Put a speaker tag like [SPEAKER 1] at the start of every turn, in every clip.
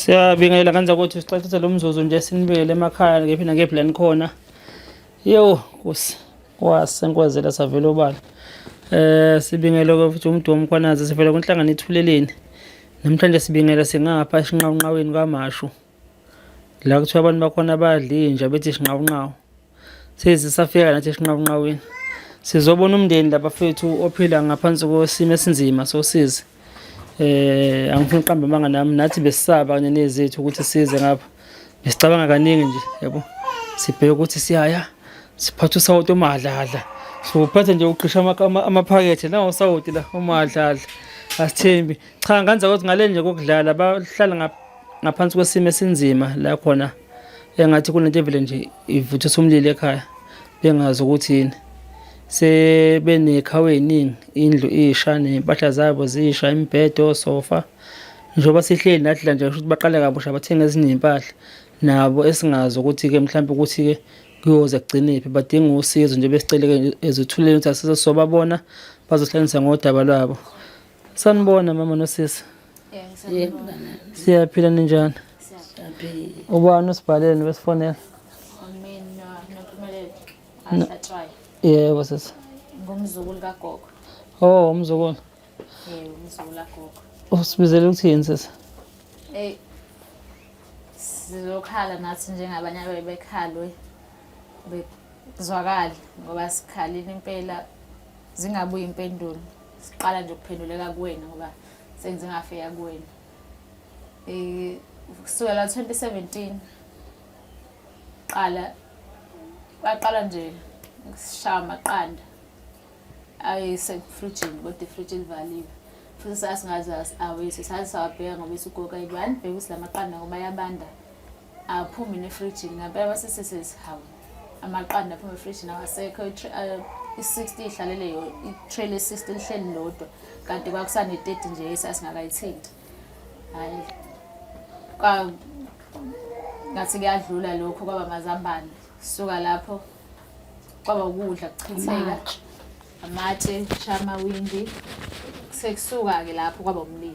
[SPEAKER 1] Siyabingelela kanza ukuthi sicacise lo mzuzu nje sinibekele emakhaya ngephi nangephi la nikhona. Yo, Nkosi wasenkwazela savela obala. Sibingele futhi umdu womkhwanazi sivela kwinhlangano ithuleleni. Namhlanje sibingela singapha esinqawunqaweni kwaMashu. La kuthiwa abantu bakhona badla inja bethi sinqawunqawu. Sezi safika nathi esinqawunqawini. Sizobona umndeni labafethu ophila ngaphansi kwesimo esinzima sosizi. Angifuni uqamba amanga nami nathi besisaba kanye nezethu ukuthi size ngapha. Besicabanga kaningi nje yabo. Sibheke ukuthi siyaya siphatha usawoti omadladla. Siwuphathe nje uqisha amaphakethe nawo usawoti la omadladla. Asithembi. Cha nganza ukuthi ngale nje kokudlala bahlala ngaphansi kwesimo esinzima la khona engathi kunento evele nje ivuthisa umlilo ekhaya bengazi ukuthi yini sebenekhawe eningi indlu isha ney'mpahla zabo zisha imibhede osofa njengoba sihleli nathi la nje kusho ukuthi baqale kabusha bathenga ezinye iy'mpahla nabo esingazi ukuthi-ke mhlawumpe ukuthi-ke kuyoze kugcinephi badinga usizo nje besicele-ke ezithuleni ukuthi asize sobabona bazohlanganisa ngodaba lwabo. Sanibona mama nosisi.
[SPEAKER 2] Yebo mntanami.
[SPEAKER 1] Siyaphila ninjani?
[SPEAKER 2] Siyaphila.
[SPEAKER 1] Ubani usibhalele nobesifonela?
[SPEAKER 3] Mina Nompumelelo Ahlatshwayo.
[SPEAKER 1] Yebo sisi.
[SPEAKER 3] Ngumzukulu kagogo.
[SPEAKER 1] Oh, umzukulu.
[SPEAKER 3] Yebo, umzukulu kagogo.
[SPEAKER 1] Usibizele ukuthini sisi?
[SPEAKER 3] Ey sizokhala nathi njengabanye abebekhalwe bekuzwakala ngoba sikhalile impela zingabuyi impendulo. Siqala nje ukuphenduleka kuwena ngoba sengize ngafika kuwena. Kusukela 2017 qala baqala nje ukusishaya amaqanda ayesefrijini kodwa ifriji livaliwe futhi sasingazi awethu sazi sawabheka ngoba isugoka ibani bheka ukuthi la maqanda ngoba ayabanda aphumi nefrijini ngampela basesesesi hawu amaqanda aphuma efrijini awasekho i-60 ihlalele yo i-tray le-60 lihleli lodwa kanti kwakusane-30 nje esasingakayithinti hhayi ngathi kuyadlula lokho kwaba amazambane suka lapho kwaba ukudla kuchitheka amatshe shaya amawindi sekusuka-ke lapho kwaba umlilo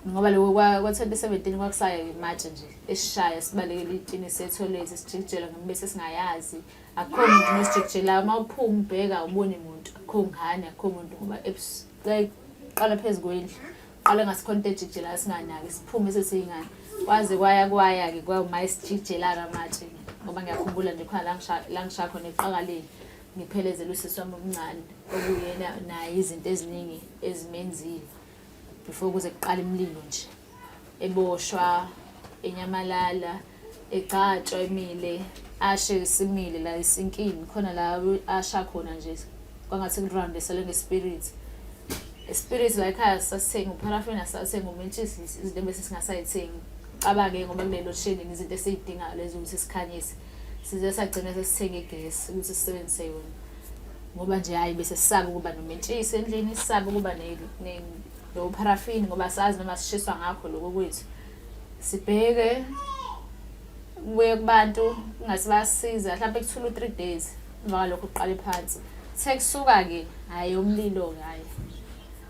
[SPEAKER 3] ngoba lokho kwa-2017 kwakusaya imatshe nje esishaya sibalekela itini sethoyilethi sijikijela ngembese singayazi akukho muntu nosijikijelayo uma uphuma ubheka awuboni muntu akukho ngane akukho muntu ngoba qala phezu kwendlu qale ngasikhona into ejikijelayo singanaki siphume sesiyingane kwaze kwaya kwaya-ke kwawuma isijikijelayo amatshe ngoba ngiyakhumbula nje khona la ngisha khona eqakaleni ngiphelezela usisi wami omncane okuyena naye izinto eziningi ezimenzile before kuze kuqala imililo nje eboshwa enyamalala egcatshwa emile ashe simile la esinkini khona la asha khona nje kwangathi kuroundisele ngespirit spirit la ekhaya sasithenga upharafini asathenga umentshisi izinto ebese singasayithengi cabange ngoba kulelo shedding izinto esiyidingayo lezo ukuthi sikhanyise size sagcina sesithenga igesi ukuthi sisebenzise yona ngoba nje hayi bese sisaba ukuba nomentshisi endlini sisaba ukuba nopharafini ngoba sazi noma sishiswa ngakho lokho kwethu sibheke kubuye kubantu kungathi bayasisiza mhlawumpe kuthula u-three days emva kwalokho kuqale phansi kuthe kusuka-ke hhayi umlilo-ke hhayi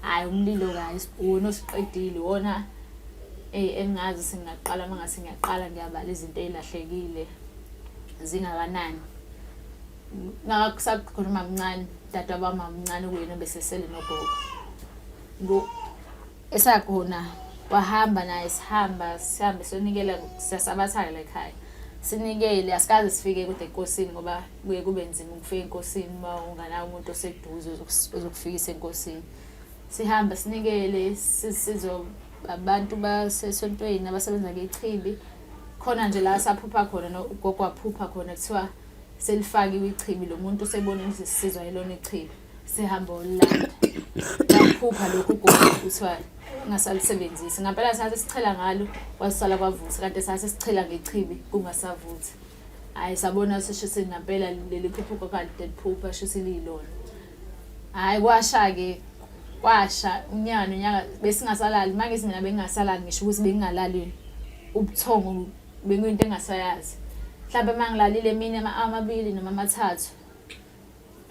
[SPEAKER 3] hhayi umlilo-ke hhayi wona osiqedile wona eyi engingazi singaqala uma ngase ngiyaqala ngiyabala izinto ey'lahlekile zingakanani Ngakusakhona umamncane, udadewabo wamamncane okuyena obesesele nogogo. Esakhona wahamba naye sihamba sihambe siyonikela siyasabatha-ke la ekhaya. Sinikele asikaze sifike kude enkosini ngoba kuye kube nzima ukufika enkosini uma unganawo umuntu oseduze ozokufikisa enkosini. Sihambe sinikele sizwe abantu basesontweni abasebenza ngechibi. Khona nje la saphupha khona ugogo waphupha khona kuthiwa selifakiwe ichibi lo muntu usebona ukuthi sisizwa yilona ichibi sehamba olilanda waphupha lokhu ugogo kuthiwa ungasalisebenzisi ngampela sase sichela ngalo kwasala kwavutha kanti sase sichela ngechibi kungasavuthi hhayi sabona sishise ngampela leli phupho kwakade liphupha shise liyilona hhayi kwasha-ke kwasha unyaka nonyaka besingasalali uma ngithi mina bengingasalali ngisho ukuthi bengingalali ubuthongo Bekuyinto engasayazi. Mhlawumbe uma ngilalile emini ama-hour amabili noma amathathu,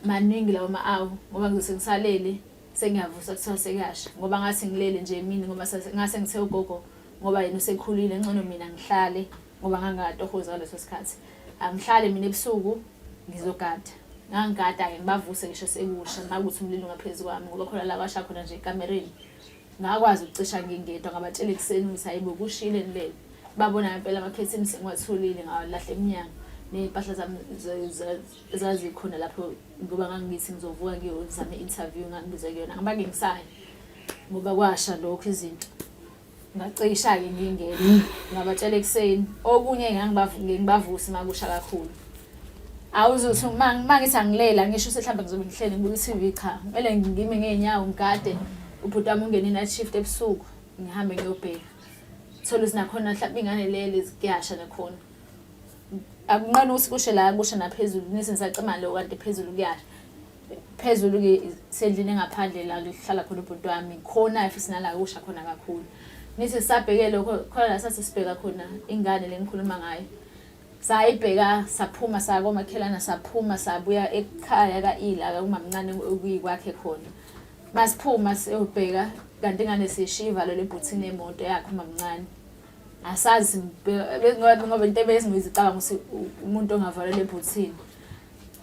[SPEAKER 3] maningi lawo ma-hour ngoba ngizobe sengisalele sengiyavusa kuthiwa sekuyasha ngoba ngathi ngilele nje emini ngoba ngase ngithe ugogo ngoba yena usekhulile ngcono mina ngihlale ngoba ngangingatohoza ngaleso sikhathi angihlale mina ebusuku ngizogada ngangigada-ke ngibavuse ngisho sekusha makuthi umlilo ungaphezu kwami ngoba khona la kwasha khona nje ekamereni ngakwazi ukucisha ngingedwa ngabatshela ekuseni ukuthi hayibo kushile nilele babona ngempela amakhethini sengiwathulile ngawalahla emnyango ney'mpahla zami zazikhona lapho ngoba ngangithi ngizovuka ngiyozama i-interview ngangibizwe kuyona ngibake ngisayo ngoba kwasha lokho izinto Ngacisha-ke ngingena ngabatshela ekuseni okunye ngibavuse uma kusha kakhulu awuzuthi uma ngithi angilela ngisho ukuthi mhlawumbe ngizobe ngihleli ngibuka i-TV cha kumele ngime ngey'nyawo ngigade ubhuti wami ungene i-night shift ebusuku ngihambe ngiyobheka thole ukuthi nakhona mhlawumbe ingane lele kuyasha nakhona akunqeni ukuthi kushe la kushe naphezulu nithi nisacima lo kanti phezulu kuyasha phezulu-ke sendlini engaphandle la kuhlala khona ubhuti wami khona futhi nala kusha khona kakhulu nithi sisabheke lokho khona la sasisibheka khona ingane le ngikhuluma ngayo sayibheka saphuma saya komakhelana saphuma sabuya ekhaya ka-ila umamncane okuyikwakhe khona masiphuma siyobheka kanti ingane siyishiya ivalo lebhuthini yemoto yakhe umamncane asazi ngoba into ebesingizicabanga ukuthi umuntu ongavalelwa ebhuthini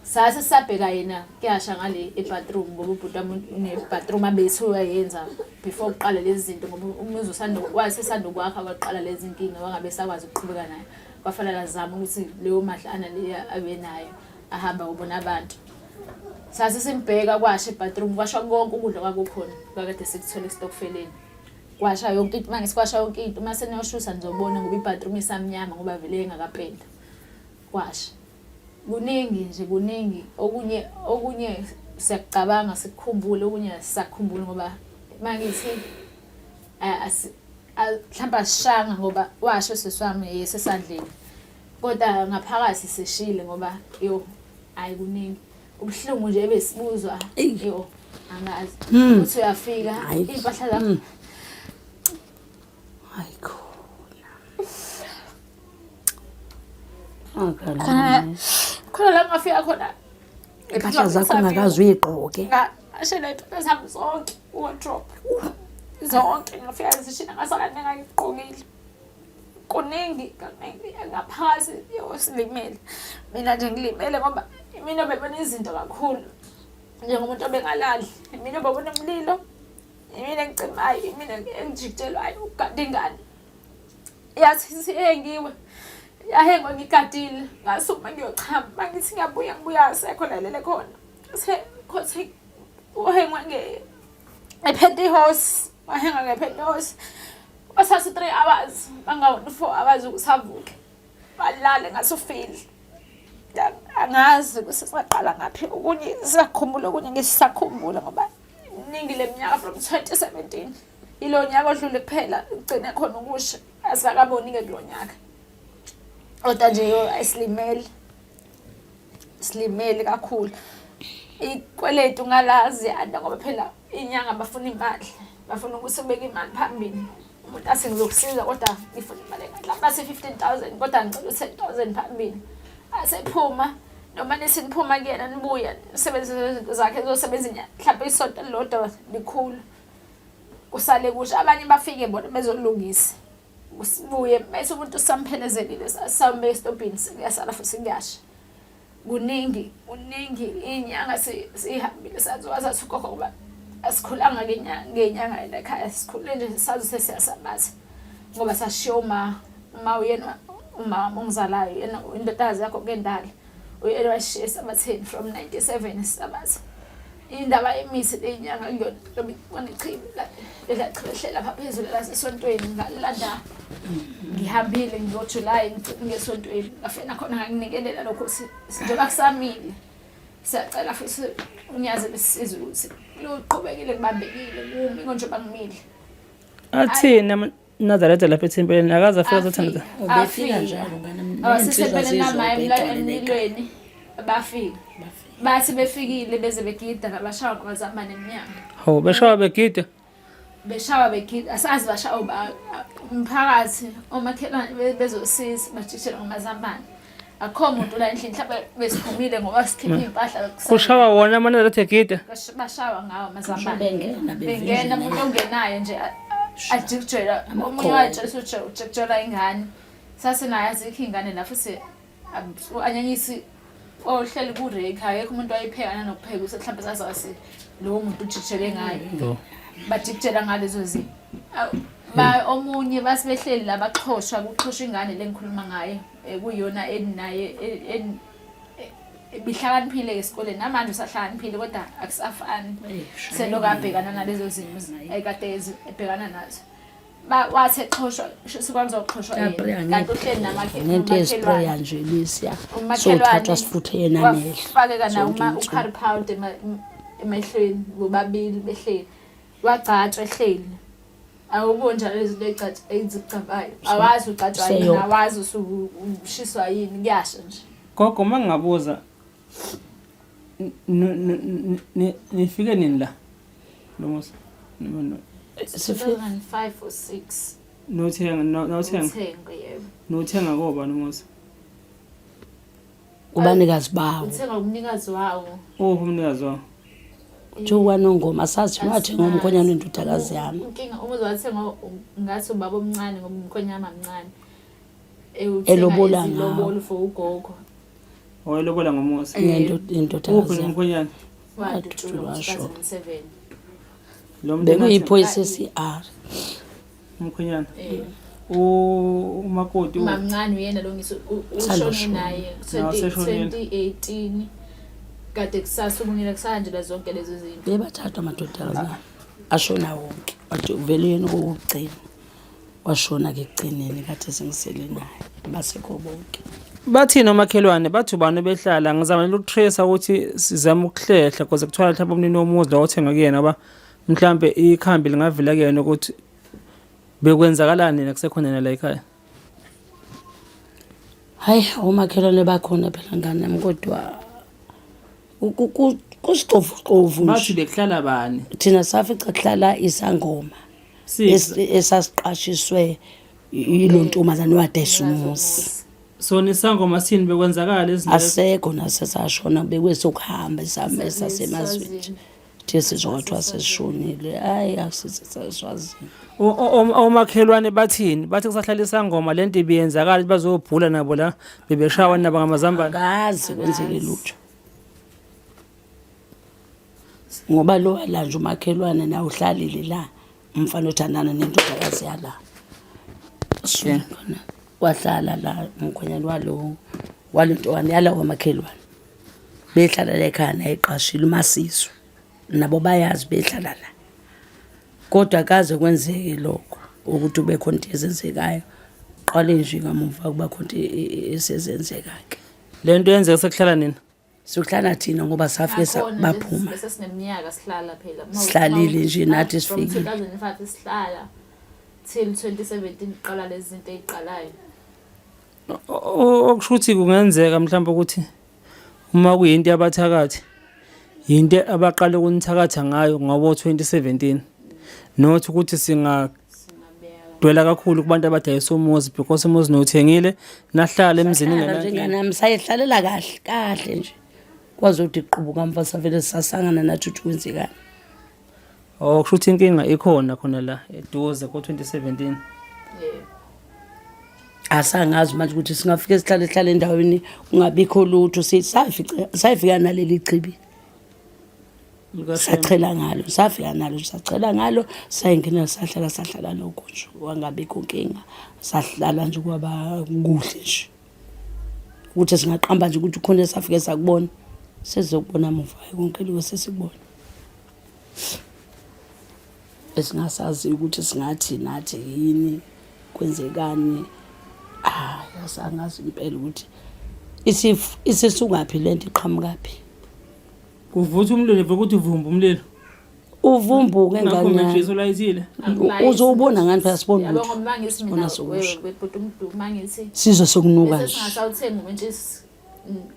[SPEAKER 3] Sase sisabheka yena kuyasha ngale ebathroom ngoba ubhuti wami une-bathroom abethi uyayenza before kuqala lezi zinto ngoba umuzi wayesesandokwakha kwaqala lezi nkinga wangabe esakwazi ukuqhubeka nayo. Kwafanele azame ukuthi leyo madlana leyo abenayo ahamba kubona abantu. Sase simbheka kwasha ebathroom kwasha konke ukudla kwakukhona kwakade sikuthole esitokfeleni. Kwasha yonke into manje sikwasha yonke into uma seniyoshusa nizobona ngoba ibathroom isamnyama ngoba vele engakapenda. Kwasha. Kuningi nje kuningi okunye okunye siyakucabanga sikukhumbule okunye asisakukhumbuli ngoba mangithi mhlawumbe asishanga ngoba washo sisi wami yesesandleni kodwa ngaphakathi sishile ngoba yo hayi kuningi ubuhlungu nje ebesibuzwa yo angazi hmm. uthi uyafika iy'mpahla zami hmm.
[SPEAKER 2] Hayi khona. Akhala.
[SPEAKER 3] Khona la ngafika khona.
[SPEAKER 2] Impahla zakho ungakaze uyigqoke.
[SPEAKER 3] Ngashela impahla zami zonke wardrobe. Zonke ngafika zishina ngasala ngingayigqokile. Kuningi kaningi ngaphansi yosilimele. Mina nje ngilimele ngoba mina bebona izinto kakhulu. Njengomuntu obengalali. Mina bebona umlilo. Imina engicimayo, imina engijikijelwayo ukugada ingane. Yathi isihengiwe. Yahengwa ngigadile. Ngasukuma ngiyochama. Mangithi ngiyabuya ngibuya asekho la elele khona. Se khothi uhengwa nge ngepantyhose. Wahengwa ngepantyhose. Wasatha 3 hours, bangawona 4 hours ukuthi avuke. Balale ngathi ufile. Angazi ukuthi saqala ngaphi okunye sisakhumbula okunye ngisakhumbula ngoba Iningi leminyaka from 2017 ilo nyaka odlule kuphela ugcine khona ukusha asikakaboni-ke kulo nyaka kodwa nje yo ayisilimele silimele kakhulu ikweletu ngalazi yanda ngoba phela inyanga bafuna imali bafuna ukuthi ubeke imali phambili umuntu athi ngizokusiza kodwa ngifuna imali engathi base 15000 kodwa ngicela u-10000 phambili asephuma noma nithi niphuma kuyena nibuya nisebenzise izinto zakhe zizosebenza mhlawumbe isonto elilodwa likhulu kusale kusha abanye bafike bona bezolungisa usibuye bese umuntu usamphelezelile sawume esitobhini kuyasala futhi kuyasha kuningi kuningi iy'nyanga sihambile saziwa sathi ugogo ngoba asikhulanga ngenyanga yena ekhaya sikhule nje sazi sesiyasabatha ngoba sashiya uma uma uyena umama ongizalayo yena indodakazi yakho kendala uyena washiya esabatheni from 97 esabatha indaba yemithi leyinyanga kuyona ngibona ichibi lelachibi ehlela lapha phezulu lasesontweni ngalanda ngihambile ngiyoJuly ngesontweni ngafika nakhona nganginikelela lokho njengoba kusamile siyacela futhi unyazi besizwe ukuthi luqhubekile kubambekile kumi njengoba ngimile
[SPEAKER 1] athini Nazaretha lapha ethempelini akaze afika azothandaza.
[SPEAKER 2] Ubefika njalo ngane
[SPEAKER 3] Sisempeleni namaye emlilweni bafika. Bathi befikile beze begida ngabashawa ngamazambane emnyango.
[SPEAKER 1] Hawu beshawa begida.
[SPEAKER 3] Beshawa begida asazi bashawa ba umphakathi omakhelwane bezosiza bajijela ngamazambane. Akukho muntu la endlini mhlawumbe besiphumile ngoba sikhiphe iy'mpahla
[SPEAKER 1] Kushawa wona amaNazaretha egida.
[SPEAKER 3] Bashawa ngawo amazambane.
[SPEAKER 2] Bengena
[SPEAKER 3] Bengena umuntu ongenayo nje Ajikijela omunye watshela ukuthi ujikijela ingane. Sasenayo azikho iy'ngane la futhi u-anyanyisi ohleli kureki akekho umuntu wayepheka nanokupheka ukuthi mhlawumbe sazazi lowo muntu ujikijele ngayo. Bajikijela ngalezo zinto. Ba omunye base behleli la baxhoshwa kuxhoshwa ingane le ngikhuluma ngayo kuyiyona eninaye ibihlakaniphile esikoleni namanje usahlakaniphile kodwa akusafani seloku abhekana nalezo zimo ekade ebhekana nazo. Wathi exhoshwa sikwazi ukuxhoshwa yena kanti uhleli
[SPEAKER 2] nento yesprayer nje lesiya sothathwa sifuthe yena amehlo
[SPEAKER 3] wafakeka nawo u-curry powder emehlweni bobabili behleli wagcatshwa ehleli. Awuboni njalo izinto ezigcabayo awazi ugcatshwa yini awazi ushiswa yini kuyasha nje.
[SPEAKER 1] Gogo uma ngingabuza nifike nini la lo muzi?
[SPEAKER 3] 2005 or 6.
[SPEAKER 1] Nothenga nothenga.
[SPEAKER 3] Uthenga yebo.
[SPEAKER 1] Nothenga kobani umuzi?
[SPEAKER 2] Kubanikazi bawo.
[SPEAKER 3] Uthenga umnikazi wawo.
[SPEAKER 1] Uphi umnikazi wawo?
[SPEAKER 2] Kuthiwa kwaNongoma sathi wathenga umkhonyana wendodakazi yami.
[SPEAKER 3] Inkinga umuzi wathenga ngathi ubaba omncane ngoba umkhonyana mncane.
[SPEAKER 2] Elobola ngawo.
[SPEAKER 3] For ugogo.
[SPEAKER 1] Owelobola ngomuzi.
[SPEAKER 2] Indodakazi
[SPEAKER 1] Uphi umkhonyana?
[SPEAKER 3] Wadutshulwa ngo-2007.
[SPEAKER 1] Lo muntu
[SPEAKER 2] Bekuyiphoyisa e-CR.
[SPEAKER 1] Umkhwenyana. Umakoti
[SPEAKER 3] Mamncane uyena lo ngithi ushone naye 2018 kade kusasukunyela kusahanjelwa zonke lezo zinto.
[SPEAKER 2] Bebathathwa amadodakazi ashona wonke. Wathi uvele yena okokugcina. Washona ke ekugcineni kade sengisele naye. Basekho bonke.
[SPEAKER 1] Bathini omakhelwane bathi ubani obehlala ngizama ukutrace ukuthi sizama ukuhlehla because kuthiwa mhlawumbe umnini womuzi lo othenga kuyena ngoba mhlawumbe ikhambi lingavela kuyena ukuthi bekwenzakalani nina kusekhona yena la ekhaya.
[SPEAKER 2] Hayi omakhelwane bakhona phela ngane yami kodwa kusixovuxovu
[SPEAKER 1] Bathi nje. bekuhlala bani?
[SPEAKER 2] Thina safica kuhlala isangoma esasiqashiswe yilo ntombazane wadayisa umuzi.
[SPEAKER 1] Sona isangoma sini bekwenzakala izinto
[SPEAKER 2] Asekho nasesashona bekwesokuhamba esasemazweni nje. Thiye sizwa kwathiwa sesishonile. Hayi akusiseswazini.
[SPEAKER 1] Omakhelwane bathini? Bathi kusahlala isangoma lento ibiyenzakala bazobhula nabo la bebeshawa nabo ngamazambane.
[SPEAKER 2] Akazi kwenzeke lutho. Ngoba lo wala nje umakhelwane nawe uhlalile la umfana othandana nendodakazi yala. So khona wahlala la umkhwenyana walo walentwana yala kwamakhelwane. Behlala la ekhaya naye eqashile uMasiso. Nabo bayazi behlala la. Kodwa kaze kwenzeke lokho ukuthi kube khona into ezenzekayo. Qale nje kamuva kuba khona into esezenzeka ke.
[SPEAKER 1] Le nto yenzeka sekuhlala nina?
[SPEAKER 2] Sokuhlala thina ngoba safike baphuma.
[SPEAKER 3] Bese sineminyaka sihlala phela.
[SPEAKER 2] Sihlalile nje nathi sifikile.
[SPEAKER 3] 2005 sihlala till 2017 kuqala lezi zinto eziqalayo.
[SPEAKER 1] Okusho ukuthi kungenzeka mhlawumbe ukuthi uma kuyinto yabathakathi yinto abaqale ukunithakatha ngayo ngobo 2017 not ukuthi singadwela kakhulu kubantu abadayisa umuzi because umuzi niwuthengile nahlala emzini
[SPEAKER 2] Sahlala nje ngane yami sayihlalela kahle kahle nje kwaze ukuthi qubuka mfa savele sasangana nathi ukuthi kwenzekani.
[SPEAKER 1] Oh kusho ukuthi inkinga ikhona khona la eduze ko-2017.
[SPEAKER 3] Yebo.
[SPEAKER 2] Asangazi manje ukuthi singafike sihlale sihlale endaweni kungabikho lutho safica sayifika naleli chibi sachela ngalo safika nalo sachela ngalo sayingena sahlala sahlala lokho nje wangabikho nkinga sahlala nje kwaba kuhle nje ukuthi singaqamba nje ukuthi khona esafike sakubona sizokubona muva konke lokho sesikubona esingasazi ukuthi singathi nathi yini kwenzekani hayi asangazi impela ukuthi isisukaphi lento iqhamukaphi.
[SPEAKER 1] Kuvutha umlilo vele ukuthi vumba umlilo.
[SPEAKER 2] Uvumbuke
[SPEAKER 1] Ngakho
[SPEAKER 2] ngane
[SPEAKER 1] umjisi ulayithile.
[SPEAKER 2] Uzowubona ngani phela sibona
[SPEAKER 3] Yabo
[SPEAKER 2] lutho.
[SPEAKER 3] ngoba mangithi
[SPEAKER 2] Sibona
[SPEAKER 3] mina
[SPEAKER 2] sokusha.
[SPEAKER 3] bhuti umdu mangithi
[SPEAKER 2] Sizwe sokunuka
[SPEAKER 3] bese
[SPEAKER 2] nje.
[SPEAKER 3] singasawuthengi umentshisi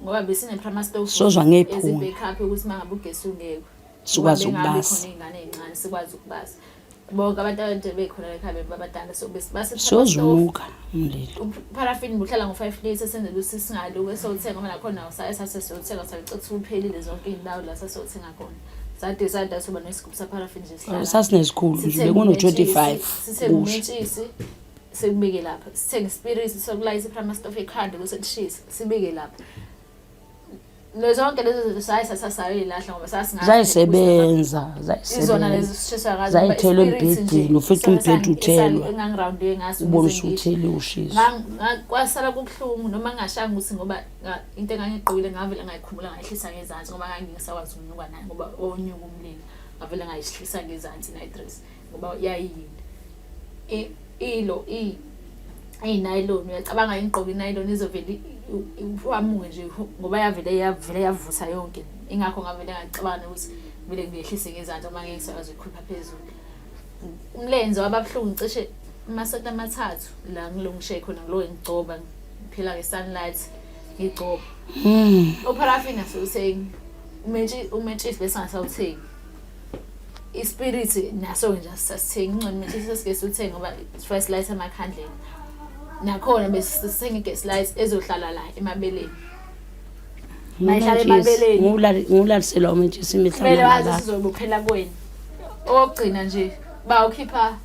[SPEAKER 3] ngoba besine primer stove
[SPEAKER 2] Sozwa ngephunga.
[SPEAKER 3] backup ukuthi mangabe ugesi ungekho.
[SPEAKER 2] Sikwazi
[SPEAKER 3] Ngoba bengabe
[SPEAKER 2] ukubasa.
[SPEAKER 3] khona iy'ngane ey'ncane sikwazi ukubasa. Bonke abantu abade bekhona ekhaya babadala so base
[SPEAKER 2] Sozunuka umlilo.
[SPEAKER 3] Parafini buhlala ngo-5 litre senzela ukuthi singaluke sowuthenga ngoba nakhona saye sase siyothenga sabe cethu uphelile zonke iy'ndawo la sasiyothenga khona. Sadecide soba nesigubhu sapharafini nje sihlala.
[SPEAKER 2] Sasinesikhulu nje bekuno-25
[SPEAKER 3] Sithenge umentshisi sikubeke lapha. Sithenge ispirit sokulayisa iprama stove ekhanda ukuze lishise sibeke lapha. Zonke lezo zinto saye sasayilahla ngoba sasingazi.
[SPEAKER 2] Zayisebenza,
[SPEAKER 3] Izona lezi
[SPEAKER 2] zayisebenza.
[SPEAKER 3] sishiswa ngazo.
[SPEAKER 2] Zayithelwa embhedeni, ufice umbhede uthelwa.
[SPEAKER 3] Engangirawundiwe ngaso.
[SPEAKER 2] Ubone
[SPEAKER 3] ukuze ngisho.
[SPEAKER 2] usutheliwe ushiso.
[SPEAKER 3] Kwasala kubuhlungu noma ngingashanga ukuthi ngoba into engangigqokile ngavele ngayikhumula ngayehlisa ngezansi ngoba ngangingisakwazi ukunyuka nayo ngoba wawunyuka umlilo. Ngavele ngayihlisa ngezansi night-dress ngoba yayiyini. Ilo iyinayiloni uyacabanga ingigqoke inayiloni izovele wamuke nje ngoba yavele yavele yavutha yonke. Ingakho ngavele ngacabanga ukuthi kumele ngiyehlise ngezansi ngoba ngeke ngisakwazi ukukhipha phezulu. Umlenze waba buhlungu cishe amasonto amathathu la ngilungishe khona ngilo ngigcoba ngiphila nge-sunlight ngigcoba. Upharafini asiwuthengi. Umentshisi bese ngasawuthengi. Ispirit naso nje asisathengi ingcono umentshisi sesike siwuthenge ngoba first light amakhandlela. Nakhona bese sithenga i-gas light ezohlala la emabeleni. Mayihlala emabeleni.
[SPEAKER 2] Ngiwulaliselwa umentshisi imihla
[SPEAKER 3] Kumele wazi
[SPEAKER 2] namalanga.
[SPEAKER 3] sizobophela kuwena. Okugcina nje bawukhipha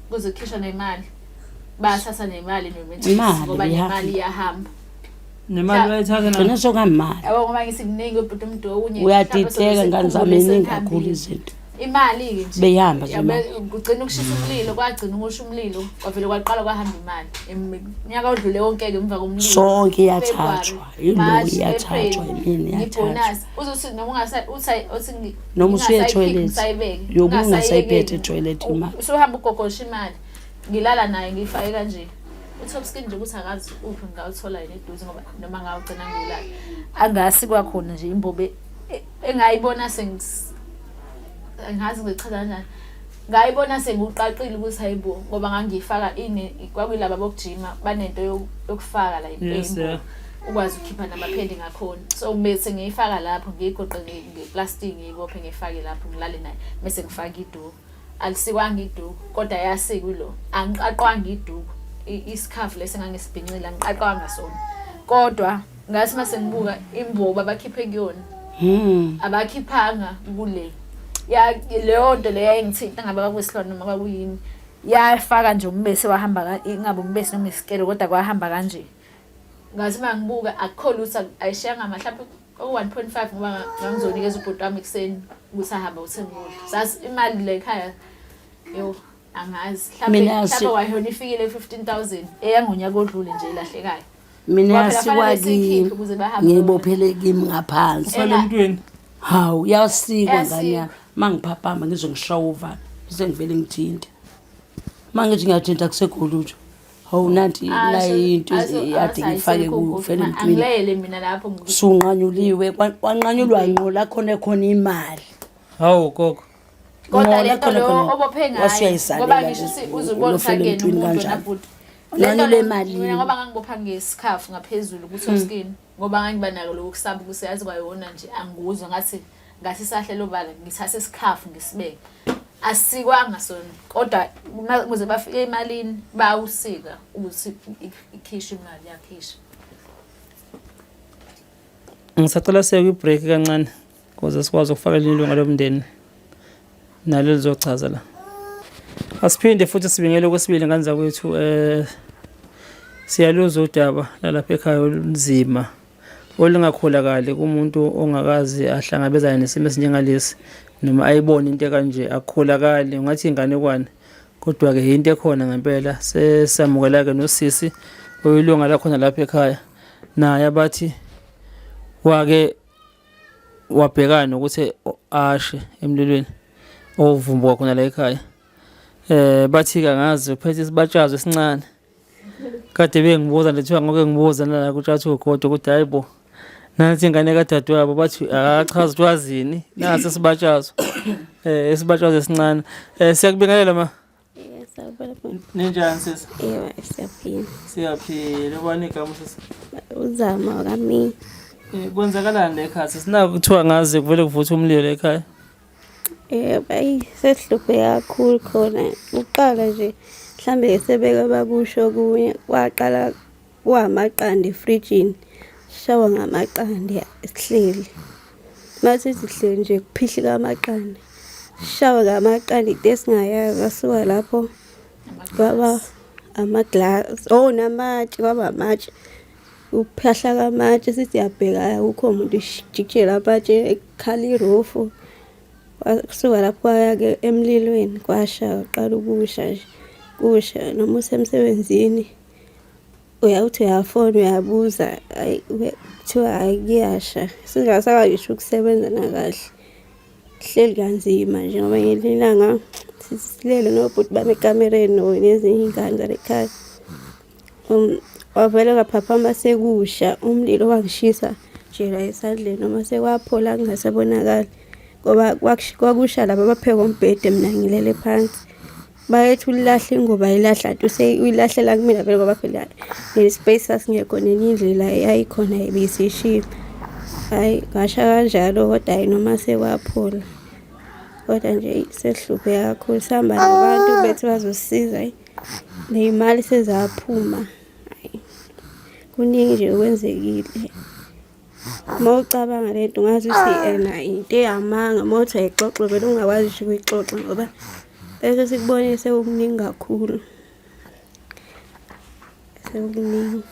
[SPEAKER 3] kuze kukhishwa nemali. Bathatha nemali nomentshisi
[SPEAKER 2] Imali
[SPEAKER 3] ngoba
[SPEAKER 2] iyahamba.
[SPEAKER 3] nemali iyahamba.
[SPEAKER 1] Nemali bayithatha na?
[SPEAKER 2] Gcina sokungamali.
[SPEAKER 3] Yabo ngoba ngithi kuningi ubhuti umuntu okunye.
[SPEAKER 2] Uyadideka ngane zami iningi kakhulu izinto.
[SPEAKER 3] Imali-ke nje.
[SPEAKER 2] Beyihamba nje
[SPEAKER 3] Yabe-
[SPEAKER 2] imali.
[SPEAKER 3] Kugcina ukushisa umlilo, kwagcina ukusha umlilo, kwavele kwaqala kwahamba imali. Unyaka odlule wonke-ke emva komlilo.
[SPEAKER 2] Sonke iyathathwa,
[SPEAKER 3] February,
[SPEAKER 2] yilo
[SPEAKER 3] March,
[SPEAKER 2] iyathathwa,
[SPEAKER 3] April,
[SPEAKER 2] imini iyathathwa.
[SPEAKER 3] ngibonus. Uzothi noma uthi
[SPEAKER 2] Noma usuya
[SPEAKER 3] ngingasayiphi,
[SPEAKER 2] etoilet,
[SPEAKER 3] ngisayibeke,
[SPEAKER 2] yobe ungasayiphethe
[SPEAKER 3] ngingasayiyekeli.
[SPEAKER 2] etoilet imali.
[SPEAKER 3] Usuhamba ugogosha imali. Ngilala naye ngiyifake kanje. U-top skin nje ukuthi akazi uphi ngingawuthola yini eduze ngoba noma ngawugcina ngiwulala. Angasikwa khona nje imbobe engayibona angazi ngichaza kanjani. Ngayibona sengiwuqaqile ukuthi hayibo ngoba ngangiyifaka ine kwakuyilaba bokujima banento yokufaka la
[SPEAKER 1] Yes,
[SPEAKER 3] impembo.
[SPEAKER 1] yeah.
[SPEAKER 3] Ukwazi ukukhipha namaphedi ngakhona. So bese ngiyifaka lapho ngiyigoqe ngeplastic ngiyibophe ngiyifake lapho ngilale naye bese ngifaka iduku. Alisikwanga iduku kodwa yasikwa ilo. Angiqaqwanga iduku. Isikhafu lesi engangisibhincile angiqaqwanga sona. Kodwa ngathi mase ngibuka imbobo abakhiphe kuyona. Abakhiphanga kule. Ya leyo nto leyo yayingithinta ngabe kwakuyisilwane noma kwakuyini. Yafaka nje umbese wahamba ingabe umbese noma isikelo kodwa kwahamba kanje. Ngathi mangibuka akukho lutho ayishiyanga mhlawumbe ku-1.5 ngoba ngangizonikeza ubhuti wami ekuseni ukuthi ahambe uthenga ukudla. Sazi imali le ekhaya yo angazi mhlawumbe
[SPEAKER 2] Mina
[SPEAKER 3] mhlawumbe wayona ifikile 15000 eyangonyaka odlule nje ilahlekayo.
[SPEAKER 2] Mina
[SPEAKER 3] Ngoba phela
[SPEAKER 2] yasikwa
[SPEAKER 3] kufanele siyikhiphe
[SPEAKER 2] kimi
[SPEAKER 3] ukuze bahambe.
[SPEAKER 2] ngiyibophele kimi ngaphansi.
[SPEAKER 1] Ufele emntwini.
[SPEAKER 2] Hawu yasikwa
[SPEAKER 3] Yasikwa.
[SPEAKER 2] ngane yami. Mangiphaphama ngizwe ngishawa uvalo bese ngivele ngithinte. Mangithi ngiyathinta kusekho lutho. Hawu nanti la into ade ngifake kufele emntwini.
[SPEAKER 3] Angilele mina lapho
[SPEAKER 2] Sunqanyuliwe kwanqanyulwa ngqo la khona khona imali.
[SPEAKER 1] Hawu gogo.
[SPEAKER 3] Kodwa
[SPEAKER 2] Ngqo la
[SPEAKER 3] lento
[SPEAKER 2] khona
[SPEAKER 3] lo
[SPEAKER 2] khona
[SPEAKER 3] obophe ngayo
[SPEAKER 2] wasuyayisalela
[SPEAKER 3] ngoba ngisho ukuthi uzubona
[SPEAKER 2] ulofela
[SPEAKER 3] usangena
[SPEAKER 2] emntwini
[SPEAKER 3] umuntu
[SPEAKER 2] kanjani.
[SPEAKER 3] nabhuti.
[SPEAKER 2] Unqanyulwe emalini.
[SPEAKER 3] Mina ngoba ngangibopha ngesikhafu ngaphezulu ku top skin ngoba ngangiba nako lokho kusaba ukuthi yazi kwayona nje angikuzwa ngathi ngathi sahle lobala ngithathe isikhafu ngisibeke. Asikwanga sona kodwa ukuze bafike emalini bawusika ukuthi ikhishwe imali yakhishwa.
[SPEAKER 1] Ngisacela siye kwi-break kancane ukuze sikwazi ukufaka elinye ilunga lomndeni nalo lizochaza la. Asiphinde futhi sibingele okwesibili ngane zakwethu siyaluzwa udaba lalapha ekhaya olunzima olungakholakali kumuntu ongakazi ahlangabezane nesimo esinjengalesi noma ayibone into ekanje akukholakali ungathi inganekwane kodwa-ke yinto ekhona ngempela. Sesamukela-ke nosisi oyilunga lakhona lapha ekhaya naye abathi wake wabhekana nokuthi ashe emlilweni ovumbuka khona la ekhaya. Bathi-ke angazi uphethe isibatshazo esincane. Kade bengibuza nje kuthiwa ngoke ngibuza nala kutshatha ugodo ukuthi hayi bo nansi ingane kadadewabo bathi akachazi ukuthi wazini nasi isibatshazo isibatshazo esincane. Siyakubingelela ma.
[SPEAKER 4] Yebo, sawubona bhuti.
[SPEAKER 1] Ninjani sisi?
[SPEAKER 4] Yebo, siyaphila.
[SPEAKER 1] Siyaphila. Ubani igama sisi?
[SPEAKER 4] Uzama wakamini.
[SPEAKER 1] Kwenzakalani la ekhaya sisi? Naku kuthiwa ngaze kuvele kuvuthe umlilo la ekhaya.
[SPEAKER 4] Yebo, ayi sesihluphe kakhulu khona. Uqala nje mhlambe sebeke bakusho okunye kwaqala kwamaqanda efrijini. Sishawa ngamaqanda sihleli. Mase sihleli nje kuphihlika amaqanda. Sishawe ngamaqanda into esingayazi asuka lapho kwaba ama-glass, oh namatshe kwaba amatshe. Ukuphahla kwamatshe sithi siyabheka akukho muntu jikijela amatshe ekhala irofu. Kusuka lapho kwaya-ke emlilweni kwasha kwaqala ukusha nje kusha noma usemsebenzini. Uyawuthi uyafona uyabuza hhayi kuthiwa hhayi kuyasha. Singasakwazi ngisho ukusebenza nakahle. Sihleli kanzima nje ngoba ngelinye ilanga silele nobhuti bami ekamereni nezinye iy'ngane zala ekhaya. Wavele kwaphaphama sekusha umlilo wangishisa nje la esandleni noma sekwaphola kungasabonakali ngoba kwakusha laba abapheka umbhede mina ngilele phansi. Bayethi ulahla ingubo ayilahla nto uyilahlela kumina vele ngoba phela ne-space sasingekho nenye indlela eyayikhona ibisishile. Hhayi ngasha kanjalo kodwa hhayi noma sekwaphola. Kodwa nje eyi sesihlupheke kakhulu sihamba nabantu bethi bazosisiza hhayi ney'mali sezaphuma. Hhayi kuningi nje okwenzekile. Uma ucabanga le nto ungazi ukuthi ena into eyamanga uma uthi uyayixoxa vele ungakwazi ngisho ukuyixoxa ngoba bese sikubone sekukuningi kakhulu. Sekukuningi.